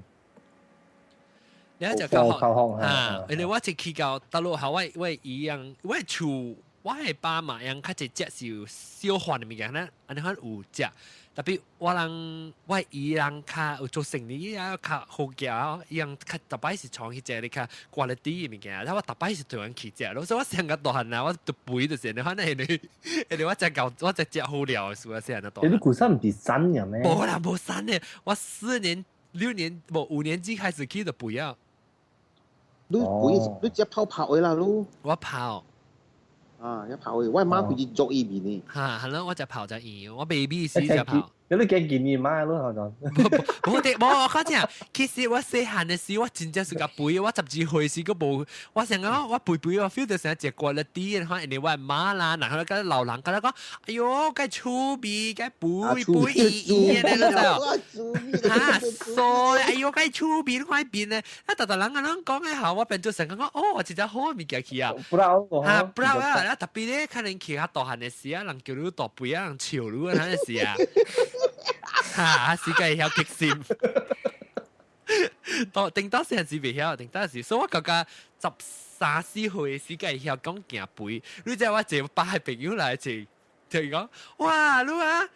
你一隻口渴啊！因為我一去到大陸後，我我姨樣我厝我的爸媽樣較濟食是有小飯的物件咧，按呢款有食。特別我人我姨人較有做生意啊，較好行，伊人較逐擺是創去食咧較 quality 的物件，然後我逐擺是帶阮去食，所以我上個大漢啊，我就肥就是你反正因為因為我食夠我食食好料的事啊，細漢大漢。你古山毋是瘦的咩？無啦，無瘦的，我四年六年無五年級開始去就肥啊。你肥你食泡泡的啦，你。我泡。啊，一泡的，我媽佢是做伊麵的。哈，係咯，我食泡就圓，我 baby 時食泡。你都驚見你媽咯，好像。無得無，我講其實我細漢的時，我真正是較肥，我12歲時閣無，我想講我肥肥，我 feel 到成一個 quality 的，因為我媽啦，然後佮老人佮講，哎喲，該趣味，該肥肥圓圓的，你知無？哈，所以哎喲，該趣味，你看變咧，啊，逐逐人按呢講的吼，我變做成講，哦，真正好物件去啊，哈，proud 啊，啊，特別咧，可能去較大漢的時啊，人叫你大肥啊，人笑你啊，那時啊。哈，時間會曉激心。到頂當時係袂曉，頂當時，所以我感覺13、14歲時間會曉講驚肥。你知我一百個朋友來就就講，哇，你啊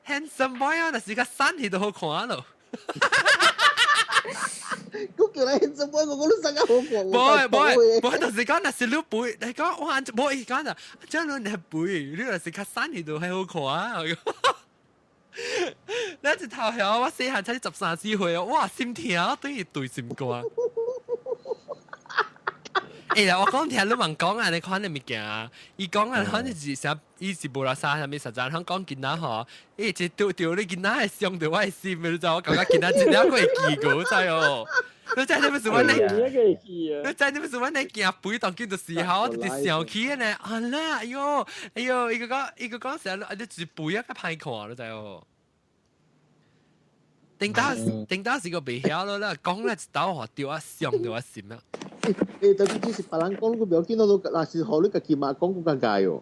，handsome boy 啊，若是較瘦去都好看咯。我叫你 handsome boy，我講你生得好看。無無無，就是講若是你肥，你講哇，無伊講就，這樣你係肥，你若是較瘦去都係好看啊。你一頭曉，我細漢才13、14歲哦，哇，心疼，等於對心肝。欸，我講聽你問講啊，你看你物件啊，伊講啊，反正是啥，伊是無啦啥，啥物實在，通講囡仔吼，伊一拄著你囡仔會傷著我的心，你知我感覺囡仔一了會記過，知哦。你知你不是我咧？你知你不是我咧驚肥當今就是吼，我直直想起呢，啊啦，哎喲，哎喲，伊個講，伊個講成日，你就是肥啊，較歹看，你知哦。頂當頂當時個袂曉咯啦，講了一道話對我傷著我心啊。欸，但是這是別人講，你不要緊咯，若是予你家己媽講，閣尷尬哦。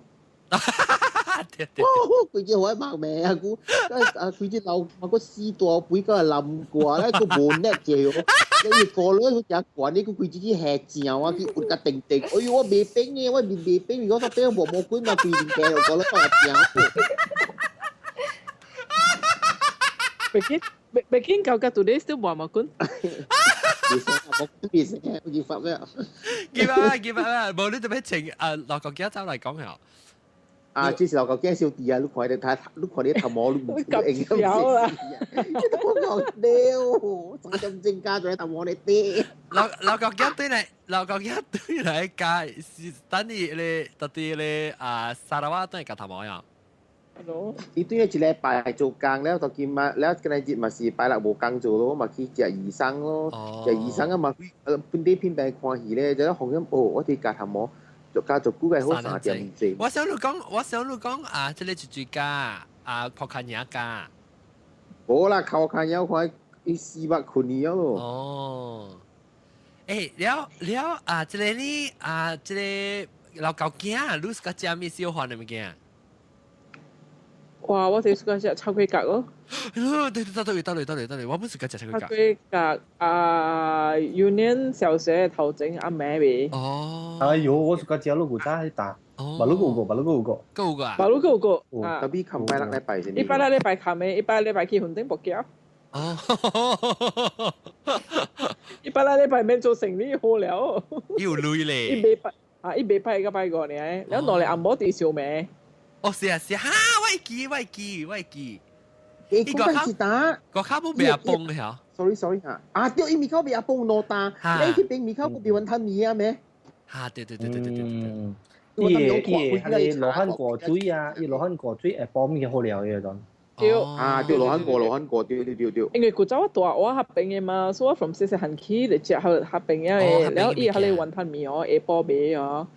對對。規隻我罵命啊！姑，啊規隻老啊個死大肥個南瓜咧，閣無叻者哦。你過來佢食慣，你閣規隻去下正啊，去活甲定定。哎喲，我袂變嘅，我面袂變，如果我變無毛管嘛，規面病又過來放正。北京北北京舊嘅 today still 無毛管。別成，別發咩？give up 啦，give up 啦，無你做咩情啊？老國家走嚟講下。啊！這是老國家小弟啊，你看你睇，你看你頭毛，你唔會用啦。你都講了，真正加在頭毛你啲。老老國家對來，老國家對來加是等於咧，到底咧啊，沙拉瓦對加頭毛呀？伊對一禮拜做工了，到今嘛了，今日嘛是拜六無工做咯，嘛去食醫生咯，食醫生啊嘛，本地品牌看戲咧，就咧紅音哦，我佇加頭毛，做加做久個好三點鐘。我想你講，我想你講啊，這個是最加啊，朴卡爾加。無啦，靠卡爾看伊400困去咯。哦，欸，了了啊，這個你啊，這個老狗囝，你是較食啥物小飯的物件？哇！我最喜歡食炒粿角咯。對對對對對對對對，我本是食炒粿角。炒粿角啊，Union 小學頭前阿妹咪。哦。哎呦，我是個食滷骨早去打。馬路有個，馬路有個。夠個啊？馬路有個。啊。特別琴拜六禮拜先。一拜六禮拜冚嘅，一拜禮拜去雲頂木橋。哦。一拜六禮拜免做生意好了。有鐳咧。伊袂拜啊，伊袂拜個拜五爾，了兩個紅毛佇燒糜。哦，是啊是啊，哈！我會記，我會記，我會記。伊個卡個卡冇賣阿崩嘅嚇。 Sorry sorry 嚇，啊對，伊面口賣阿崩兩擔，你去邊面口個變雲吞麵啊咩？嚇對對對對對對對。伊個伊個係羅漢果水啊，伊羅漢果水會包麵好料嘅種。對啊，對羅漢果羅漢果，對對對對。因為古早我大我合邊嘅嘛，所以我 from 細細漢起就食合合邊嘅，了伊係個雲吞麵哦，下晡賣哦。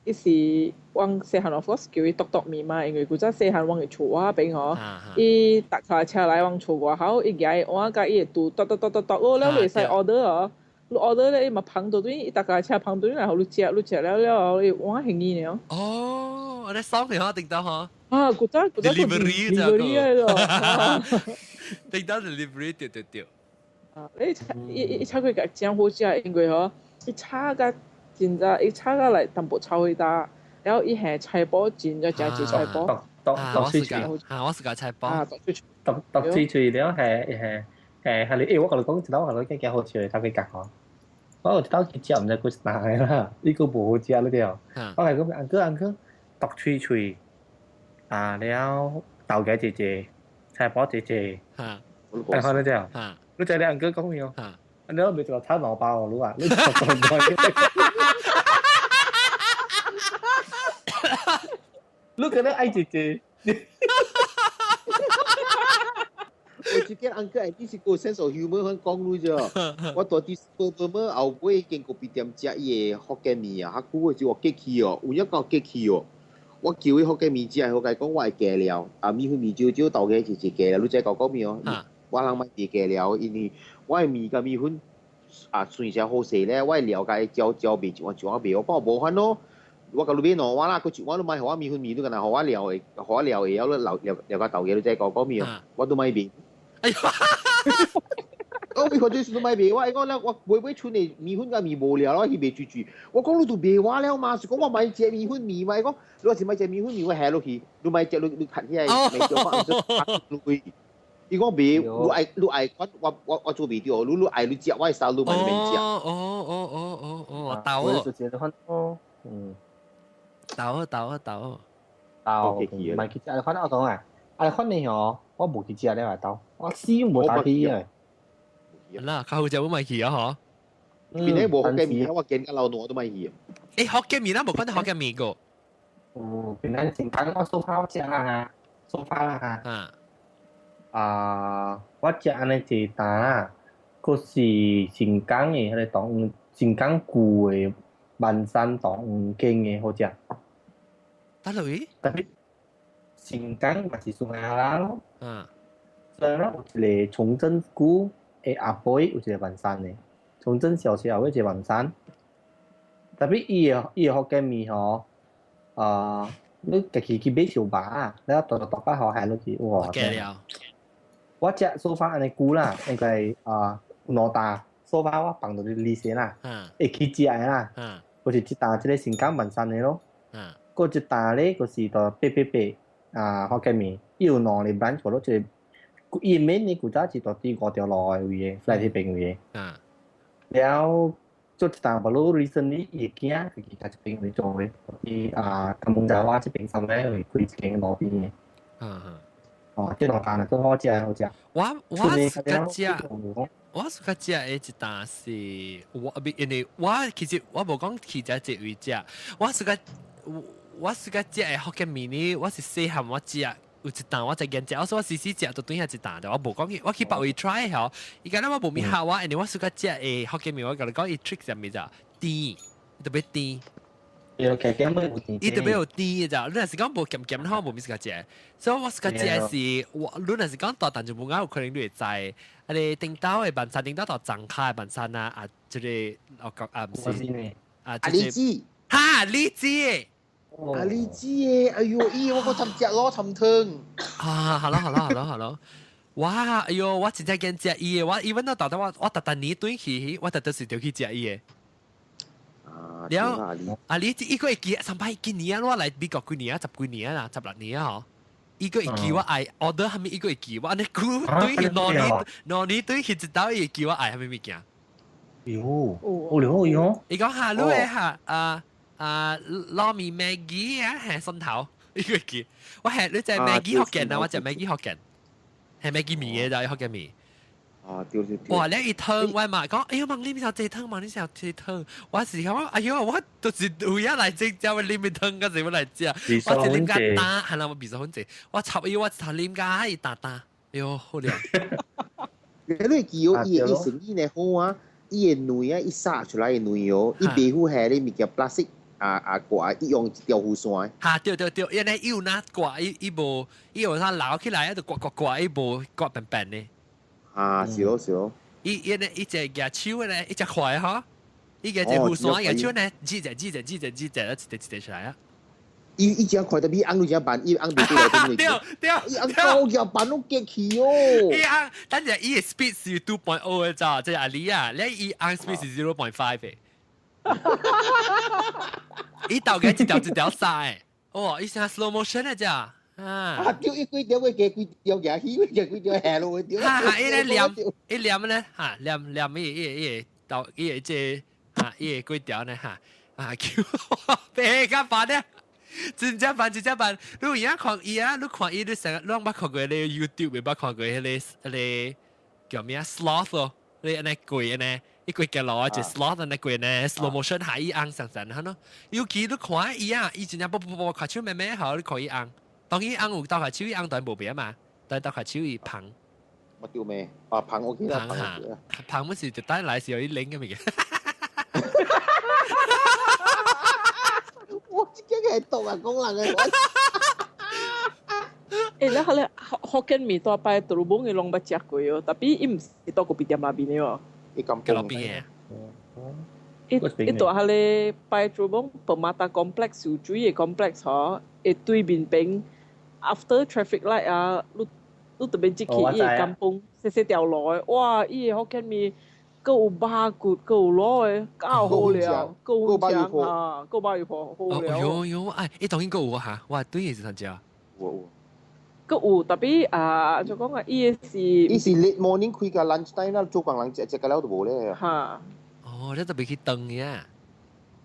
伊是往細漢 of course 叫伊篤篤麵嘛，因為古早細漢往伊厝我邊吼，伊搭卡車來往厝外口，伊舉碗佮伊會拄篤篤篤篤篤，哦，了你會使 order 哦，你 order 咧伊嘛捧到對，伊搭卡車捧到來，予你食，你食了了後，伊碗輕伊爾。哦，你爽嘅嗬，定到嗬。啊，古早古早 delivery 就個，定到 delivery 對對對。啊，你伊伊炒粿角真好食，因為吼，伊炒甲真早，伊炒甲來淡薄炒火焦，然後伊下菜脯真正誠濟菜脯。剁剁碎碎。啊，我是個菜脯。啊，剁碎碎。剁剁碎碎了係係係係你，欸，我共你講，一道我共你講幾好食的炒粿角吼。我有一道去食，毋知幾哪個啦，伊閣無好食了對。我共伊講，uncle uncle，剁碎碎，啊了豆芽濟濟，菜脯濟濟，哎，看了對。你知你 uncle 講咩哦？你都未做炒兩包哦，你啊，你做咁多。你覺得愛濟濟？我只見 uncle 你是個 sense of humor 很講你啫。我到啲 super 後尾經咖啡店食伊个福建麵啊，較久的時我激氣哦，有影夠激氣哦。我叫伊福建麵食，我共伊講我會加料，啊麵粉麵少少豆芽一一加料，你知講講麵哦？我人莫佇加料，因為我的麵佮麵粉啊算是好勢咧，我的料共伊攪攪袂一碗一碗賣，我講無法咯。我共你買兩碗啦，閣一碗你莫予我麵粉麵，你干焦予我料的，予我料會曉你留料料佮豆芽，你知講講麵哦？我都莫賣。哎呀！我米粉最都莫賣，我伊講了，我買買剩的麵粉佮麵無料，我去賣水水。我講你都賣我了嘛，是講我莫食麵粉麵嘛？伊講你若是莫食麵粉麵，我下落去，你莫食你你看起來賣少可能做伊講賣，你愛你愛，我我我我做袂著，你你愛你食，我會收你嘛，你免食。哦哦哦哦哦哦，豆哦。哦，嗯。豆豆豆豆，唔係去食，反正我講啊，啊，反正哦，我無去食了啊豆，我死無打去啊。嗱，較好食我咪去啊嗬。邊啲無福建麵，我見甲老奴都咪去。欸，福建麵啦，無講到福建麵個。哦，平安前講我蘇花我食啦嚇，蘇花啦嚇。啊，我食按呢一單，閣是新港的彼个唐新港舊的萬山唐間的好食。佗落去？ Tapi 新港嘛是孫仔啦咯。孫仔啦有一個崇正舊的後背有一個萬山的，崇正小學後尾一個萬山。Tapi 伊的伊的福建麵吼，啊，你家己去買小肉啊，了剁剁剁到好下落去，哇！了。我食做法按呢久啦，應該啊兩擔做法我放到你裡先啦，會去食的啦。就是一擔這個新港萬山的咯。閣一擔咧，就是就八八八啊福建麵，伊有兩個 branch 咯，一個伊面呢古早是佇佇五條路的位的，來彼邊位的。了做一擔無咯，recently 伊的囝家己佇這邊位做的，佇啊金門仔灣這邊上面位開一間路邊的。哦，這兩擔都好食好食。我我是較食，我是較食的一擔是，我因為我其實我無講去食這位食，我是較我是較食的福建麵呢，我是細漢我食。有一擔我就見食，我說我時時食都對下一擔的，我無講去，我去別位 try 吼，伊講我無物合我，因為我是較食的福建麵，我共你講伊 trick 啥物咋，甜，特別甜。伊特別有甜的咋，你若是講無鹹鹹，我無物是較食。所以我是較食是，我你若是講大但就無啱有可能你會知。啊，你頂到的萬山，頂到到欉跤的萬山啊，啊，這個我講啊，毋是，啊，啊，荔枝，哈，荔枝。啊你知嘅，哎呦，咦，我個尋食咯，尋湯。啊，好咯好咯好咯好咯。哇，哎呦，我真正驚食伊的，我 even 到到我我特特年轉去，我特特是著去食伊的。了，啊你伊個會記，上擺今年啊，我來美國幾年啊，十幾年啊，16年啊，嗬。伊個會記我愛 order 啥物，伊個會記我按呢久對去2年2年對去一道，伊會記我愛啥物物件。喲，好了喲。伊講哈，你的哈啊啊撈麵 Maggi 啊，係蒜頭，伊個會記。我係你食 Maggi 福建啊，我食 Maggi 福建，係 Maggi 麵嘅就福建麵。啊，對對對。哇！你一湯我嘛講，哎呦，問你邊頭這湯，問你時候這湯，我是講，哎呦，我就是有影來這只，我啉湯，嗰時我來食，我是啉甲焦，係啦，我味素很濟，我插伊，我插啉甲伊焦焦，哎呦，好了。你會記哦，伊伊生意呢好啊，伊的卵啊，伊殺出來的卵哦，伊袂好下咧物件 plastic 啊啊掛，伊用一條雨傘。哈，對對對，因為伊有哪掛，伊伊無，伊有啥撈起來，就刮刮刮，伊無刮扁扁的。啊，是咯是咯。伊伊呢，伊隻舉手咧，伊隻快吼，伊個隻雨傘舉手呢，幾隻幾隻幾隻幾隻，一隻一隻出來啊。伊伊只快得比翁你只慢，伊翁袂對來對對對，伊翁高舉慢攏激去哦。伊翁，等陣伊的 speed 是 2.0 的咋，這阿里啊，你伊翁 speed 是 0.5 的。伊豆嘅一條一條殺的，哇！伊成 slow motion 的咋？啊！對，伊幾條會加幾條行起，加幾條下落去。哈哈！伊咧念，伊念咧，哈念念伊伊伊個豆，伊個這哈伊個幾條呢？哈啊！叫白甲煩咧，真正煩，真正煩。你有影看伊啊？你看伊，你成日攏捌看過咧 YouTube，捌看過彼個彼個叫咩啊？Sloth 咯，你按呢過按呢。伊規個路就 sloth 按呢過呢，slow motion 下伊翁上上哈咯。尤其你看伊啊，伊真正啵啵啵，跤手慢慢好，你看伊翁。當伊翁有鬥跤手，伊翁當然無變嘛，但鬥跤手伊芳。我丟咩？啊，芳 OK 啦，芳嚇，芳乜是就等來時候伊拎嘅物件。我這個係毒啊，講人嘅。欸，你可能福建麵大擺杜魯蒙嘅攏捌食過哦，但伊毋是到咖啡店內面的哦。伊咁路邊嘅。伊伊蹛彼個擺杜魯蒙 Permata Complex 有水的 complex 吼，伊對面邊 after traffic light 啊，你你特別入去伊的甘榜細細條路的，哇！伊的福建麵閣有肉骨，閣有滷的，夠好料，閣有醬啊，閣肉油婆好料。有有哎，伊當然閣有哈，我對是啥食？有有。閣有，特別啊，就講啊，伊的是。伊是 late morning 開到 lunch time 啦，做工人食食個了就無咧。哈。哦，你特別去轉嘅。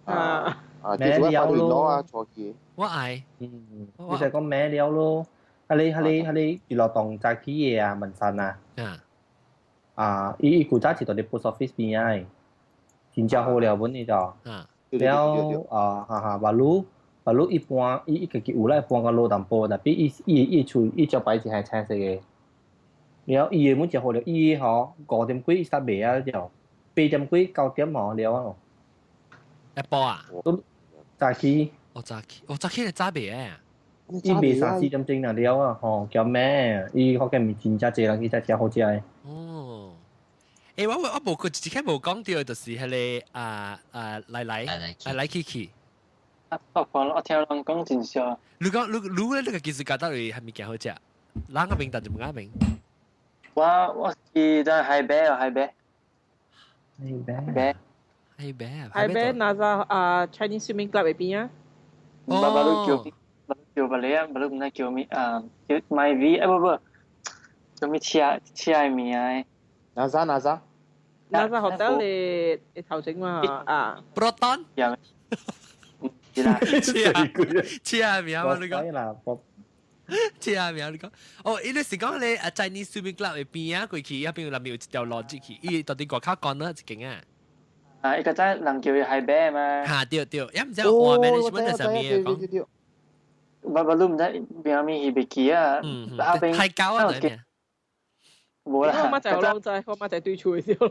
啊。啊，就是我發聯絡啊，錯去。我愛。嗯，你就講咩料咯？啊你啊你啊你娛樂檔早起嘅啊，文山啊。啊。啊，伊伊古早是佇咧 post office 邊仔，真正好料本你就。啊。了啊，哈哈，馬路馬路一般，伊伊家己有來搬個路淡薄，但比伊伊伊厝伊招牌是係青色嘅。了伊的本就好了，伊吼5點幾伊煞賣啊就，8點幾9點吼了啊。一波啊？都早起。哦早起，哦早起係早賣啊。伊賣3、4點鐘就了啊，吼叫咩？伊福建麵真正濟人去遮食好食的。哦。欸，我我無佢一開無講到，就是彼個啊啊來來來來去去。我看我聽人講真少。你講你你咧，你個技術覺得係物件好食？哪個邊但就唔啱邊？我我是在海邊啊，海邊。海邊。海海邊。海邊那個啊 Chinese Swimming Club 嗰邊啊。哦。巴巴叫叫別個啊，巴魯唔知叫咩啊？叫 My V 啊不不，叫咩車車的名的？哪啥哪啥？哪啥 hotel 的的頭前嘛啊？Proton。是啦，車名嘛你講？車名你講？哦，伊你是講咧啊，Chinese Swimming Club 的邊啊，過去遐邊內面有一條路入去，伊到底外口講哪一間啊？啊，伊個在人叫伊海邊嘛。哈，對對，也毋知換 management 係啥物講。我我都毋知邊面去袂記啊。嗯，下邊太高啊！無啦。我媽就攏知，我媽就對厝的時候。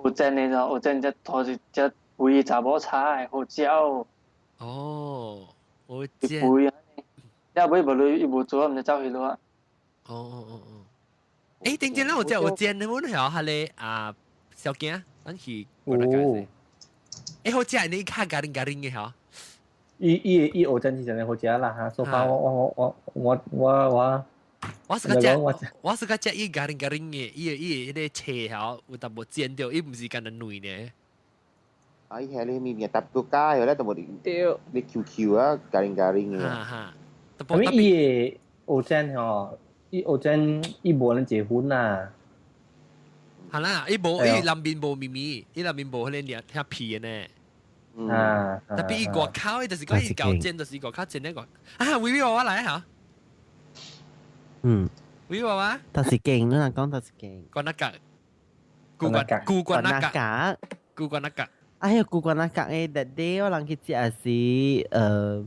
有真的就有真只拖一只肥查某炒的好食哦。哦，有煎。肥啊！了尾無落伊無做，毋知走去佗啊。哦哦哦哦。欸，頂陣咱有食有煎的，阮曉彼個啊小囝，咱去過來解釋。欸好食，你較 garing garing 嘅嗬。伊伊伊學真是真係好食啦嚇，所以我我我我我我我是個食，我是個食伊 garing garing 嘅，伊伊迄個切嗬有淡薄煎掉，伊毋是干焦軟呢。啊！伊係你面面 tapioca 有咧，淡薄對，你 Q Q 啊，garing garing 嘅。哈哈。特別伊個學真嗬，伊學真伊無人結婚啦。係啦，伊無伊內面無咪咪，伊內面無彼個爾遐皮的呢。啊！特別伊外口，伊就是講伊夠煎，就是外口煎那個。啊，威威娃娃來嚇。嗯。威娃娃。但是勁，你講但是勁。關那格。古關古關那格。古關那格。哎呀，古關那格誒，that day 我人去食是伊個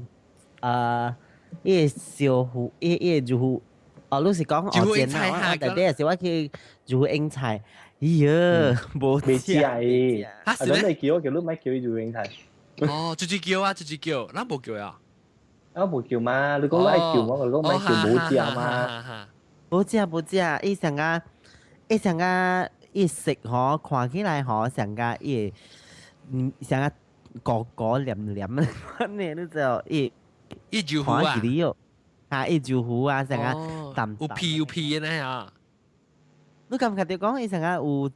燒糊，伊伊個就哦，你是講哦煎啊？that day 是我去如英菜，哎呀，無未食誒。啊，你叫我叫你咪叫伊如英菜。哦，直接叫啊，直接叫，咱無叫啊。我無叫嘛，你講你愛叫我，我講咪叫無食嘛。無食無食，伊上個伊上個伊食吼，看起來吼上個伊嗯上個果果黏黏呢，你知道伊伊就糊啊，嚇伊就糊啊，上個淡有皮有皮的呢啊。你感覺著講伊上個有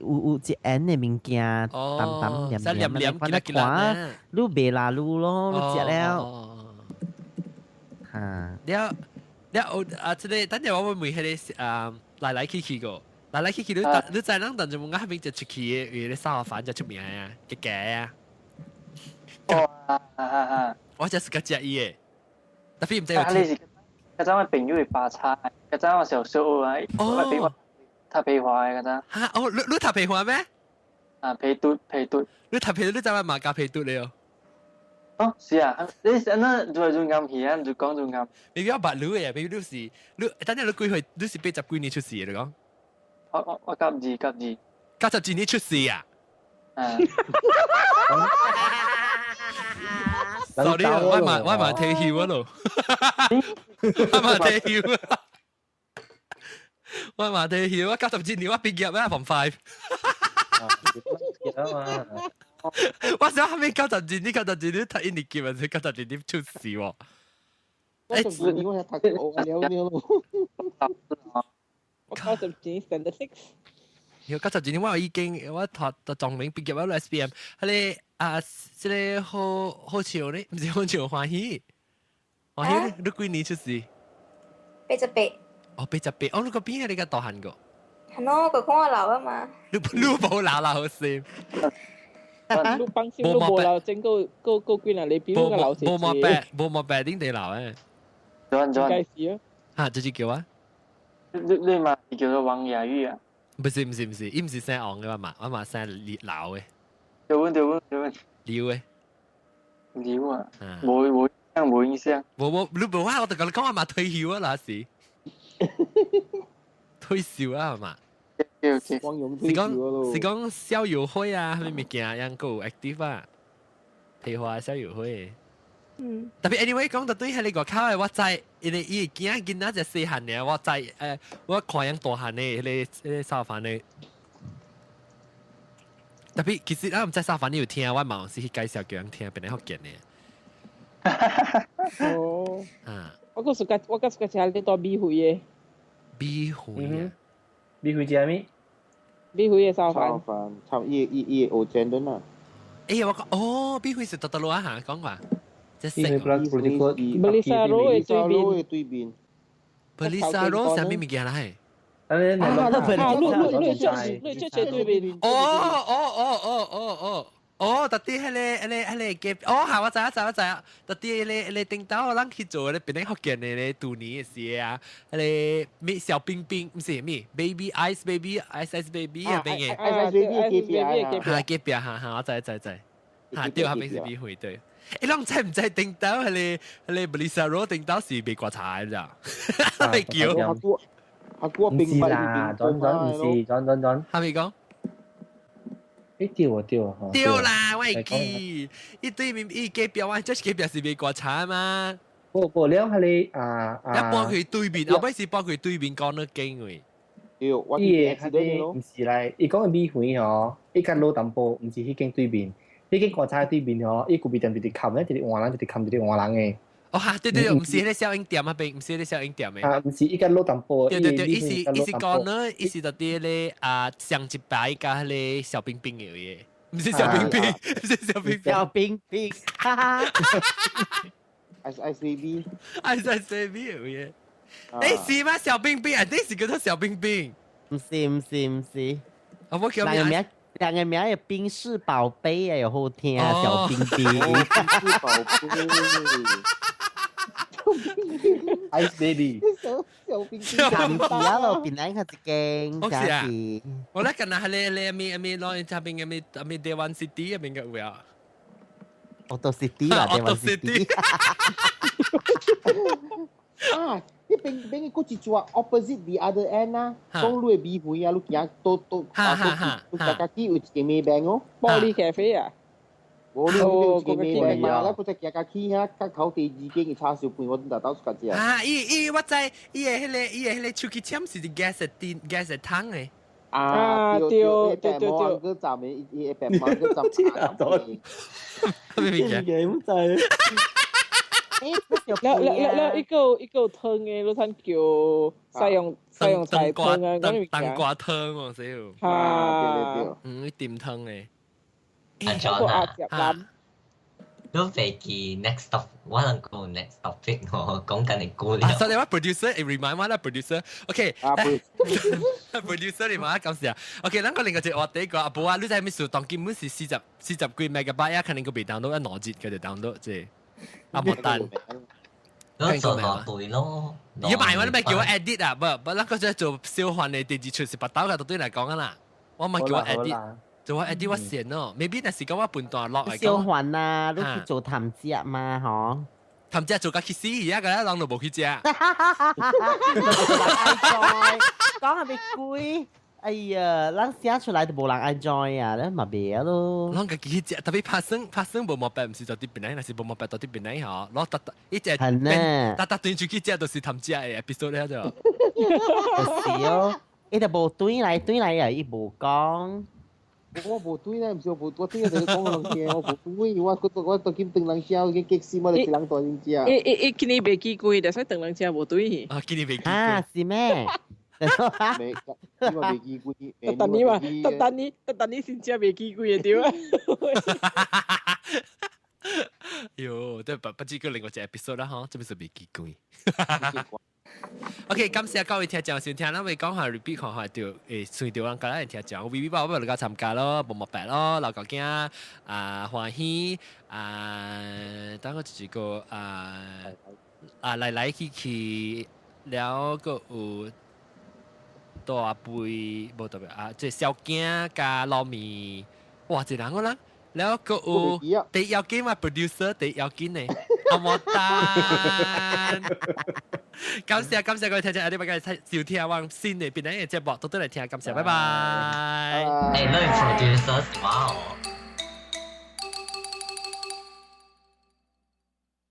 有有一樣的物件，淡淡黏黏，反正看你袂拉滷咯，你食了。嚇！了了啊！這個等陣我會問彼個啊來來去去個，來來去去你你知人當陣我彼邊就出去的，為咧燒飯就出名啊，嘅嘅啊。哦啊啊！我就是個食伊的，特別毋知有。啊！你是嗰陣我朋友會巴叉，嗰陣我小小學啊，我讀培華的嗰陣。嚇！哦，你你讀培華咩？啊，培讀培讀。你讀培讀，你知影嘛？教培讀了。哦，是啊，你是按怎就做啱去啊？就講就啱。你我捌你嘅，比如你是你，等陣你幾歲？你是80幾年出世嘅，你講？我我我九二九二。92年出世啊？啊。 Sorry，我嘛我嘛退休啊咯，我嘛退休啊，我嘛退休，我92年我畢業啊，Form Five。啊嘛。我想後面92年，92年讀一年級，還是92年出世喎？92年我係讀我了了咯。我92年 standard six。有92年我已經我讀讀中明畢業我 SPM，彼個啊，這個好好笑咧，毋是好笑歡喜，歡喜你幾年出世？ 88。哦，八十八，哦，你個邊係你個大漢個？係咯，哥講我老啊嘛。你你無老老好笑。你放心，你無老，整個個個幾若你比我老無毛病，無毛病，頂地老誒。轉轉。應該是啊。嚇，就是叫啊。你你嘛是叫做王雅玉啊？不是不是不是，伊毋是姓王嘅嘛，我嘛姓劉嘅。對阮對阮對阮。劉嘅。劉啊！無無影無影響。無無，你無啊！我就共你講我嘛退休啊，那是。退休啊嘛。是講是講校友會啊，啥物物件，樣閣有 active 啊，培華校友會。嗯。特別 anyway 講到對彼個外口的，我知，因為伊囝囡仔只細漢爾，我知，我看樣大漢的，彼個彼個燒飯的。特別其實我毋知燒飯你有聽，我嘛有時去介紹叫人聽，變來福建的。哦。啊。我閣 suka 我閣 suka 食你多米粉的。米粉啊。米粉食咩？米粉的燒飯。燒飯，炒伊伊伊學煎的啦。欸，我講哦，米粉是倒倒落啊嚇，講話。這米粉布里沙羅的對面。對面。布里沙羅啥物物件來？啊，你你你你你這對面。哦哦哦哦哦哦。哦，特啲彼個彼個彼個隔，哦，嚇我知啊知我知啊，特啲彼個彼個頂頭咱去做彼個檳城福建的咧舊年的時啊，彼個咩小冰冰，毋是咩 baby ice baby ice ice baby 啊邊個，ice ice baby 隔壁啊，嚇隔壁嚇嚇，我知知知，嚇對，彼邊是米粉對。欸，攏知毋知頂頭彼個彼個 Melissa 羅頂頭是賣刮茶的咋？未叫。阿姑阿姑毋是啦，轉轉毋是，轉轉轉。蝦米講？欸對啊對啊，對啦，我會記，伊對面伊隔壁，我就是隔壁是賣刮茶嘛。無無了，彼個啊啊。一搬去對面，後尾是搬去對面講得近位。對，我伊個彼個毋是來，伊講的米粉吼，伊較老淡薄，毋是彼間對面，彼間棺材對面吼，伊古味店直直冚咧，直直換人，直直冚，直直換人嘅。哦哈，對對對，毋是彼个小英店啊邊，毋是彼个小英店的。啊，毋是伊間老淡薄。對對對，伊是伊是講呢，伊是就佇彼个啊上一擺佮彼个小冰冰的嘢，毋是小冰冰，毋是小冰冰。小冰冰，哈哈。 Ice Ice Baby。 Ice Ice Baby 的嘢。欸，是嗎？小冰冰啊，這是叫做小冰冰。毋是毋是毋是。啊，我叫人个名，人个名係冰室寶貝啊，又好聽啊，小冰冰。冰室寶貝。 Ice Baby。小小冰冰。暫時啊，路邊咧較一間，哦是啊暫時。我咧近下咧咧咪咪攞側邊嘅咪咪台灣 City 入邊嘅有啊。 Auto City 啦，台灣 City。啊，彼邊邊個一座 opposite the other end 啊，講你的米粉啊，你行到到啊到到家己有一間 Maybank 哦，玻璃咖啡啊。無你有一間 Maybank 嘛，咱閣再行較去遐，較頭第二間嘅叉燒飯，我陣頭出食。啊，伊伊我知，伊的彼个伊的彼个手機簽是 gas 電 gas 的桶的。啊，對對對對，對，個站的伊伊白毛個站。咩物件？唔知。了了了了，一個一個湯的，你睇叫西洋西洋菜湯啊，嗰啲冬瓜湯哦，死哦。啊，對對對。嗯，點湯的。阿 John 啊，你袂記 next top，我能講 next topic 我講緊你過了。啊，sorry，我 producer 會 remind 我啦，producer。OK，啊，producer 你嘛講時啊。OK，咱個另外一個話題個阿婆啊，你知咩事？當今本是四十四十幾 megabyte 啊，肯定個未 download 一兩節佢就 download 這。阿莫丹。你做兩對咯。你買我你咪叫我 edit 啊，不不，咱個只做小環的第二出是白刀嘅，對來講啊啦，我咪叫我 edit。做我 edit 我先咯，maybe 若是講我半段落嚟小環啊，你去做探食嘛，嗬？探食做甲去死，而家個人都無去食。講係咪貴？哎呀，咱寫出來都無人愛 join 啊，咱嘛袂咯。咱家己去食，特別拍算拍算無毛病，毋是就佇邊來，若是無毛病就佇邊來吼。攞特特一隻係呢，特特轉出去食就是探食的 episode 了就。就是哦，伊就無對來對來啊，伊無講。我無對咧，毋是我無，我對就是講人聽，我無對，我我我當今轉人食，已經激死我，就一人大人食。伊伊伊今年袂記貴，但是轉人食無對。啊，今年袂記啊，是咩？未，你話袂記貴，特等你嘛，特等你，特等你先食袂記貴的對啊。喲，這不不止個另外一個 episode 啦，嗬，這邊是袂記貴。OK，感謝各位聽眾收聽，咱會講下 repeat 看下就會隨著人家來聽眾，V V 寶我來甲參加咯，無莫白咯，老狗囝啊歡喜啊，等我一個啊啊來來去去了閣有大輩無特別啊，這小囝佮老麵，哇，一人個人。了閣有第要緊嘛，producer 第要緊呢，阿莫丹。感謝感謝各位聽眾，下禮拜繼續收聽我新的邊個節目，多多來聽，感謝，拜拜。欸，你 producer 是我哦。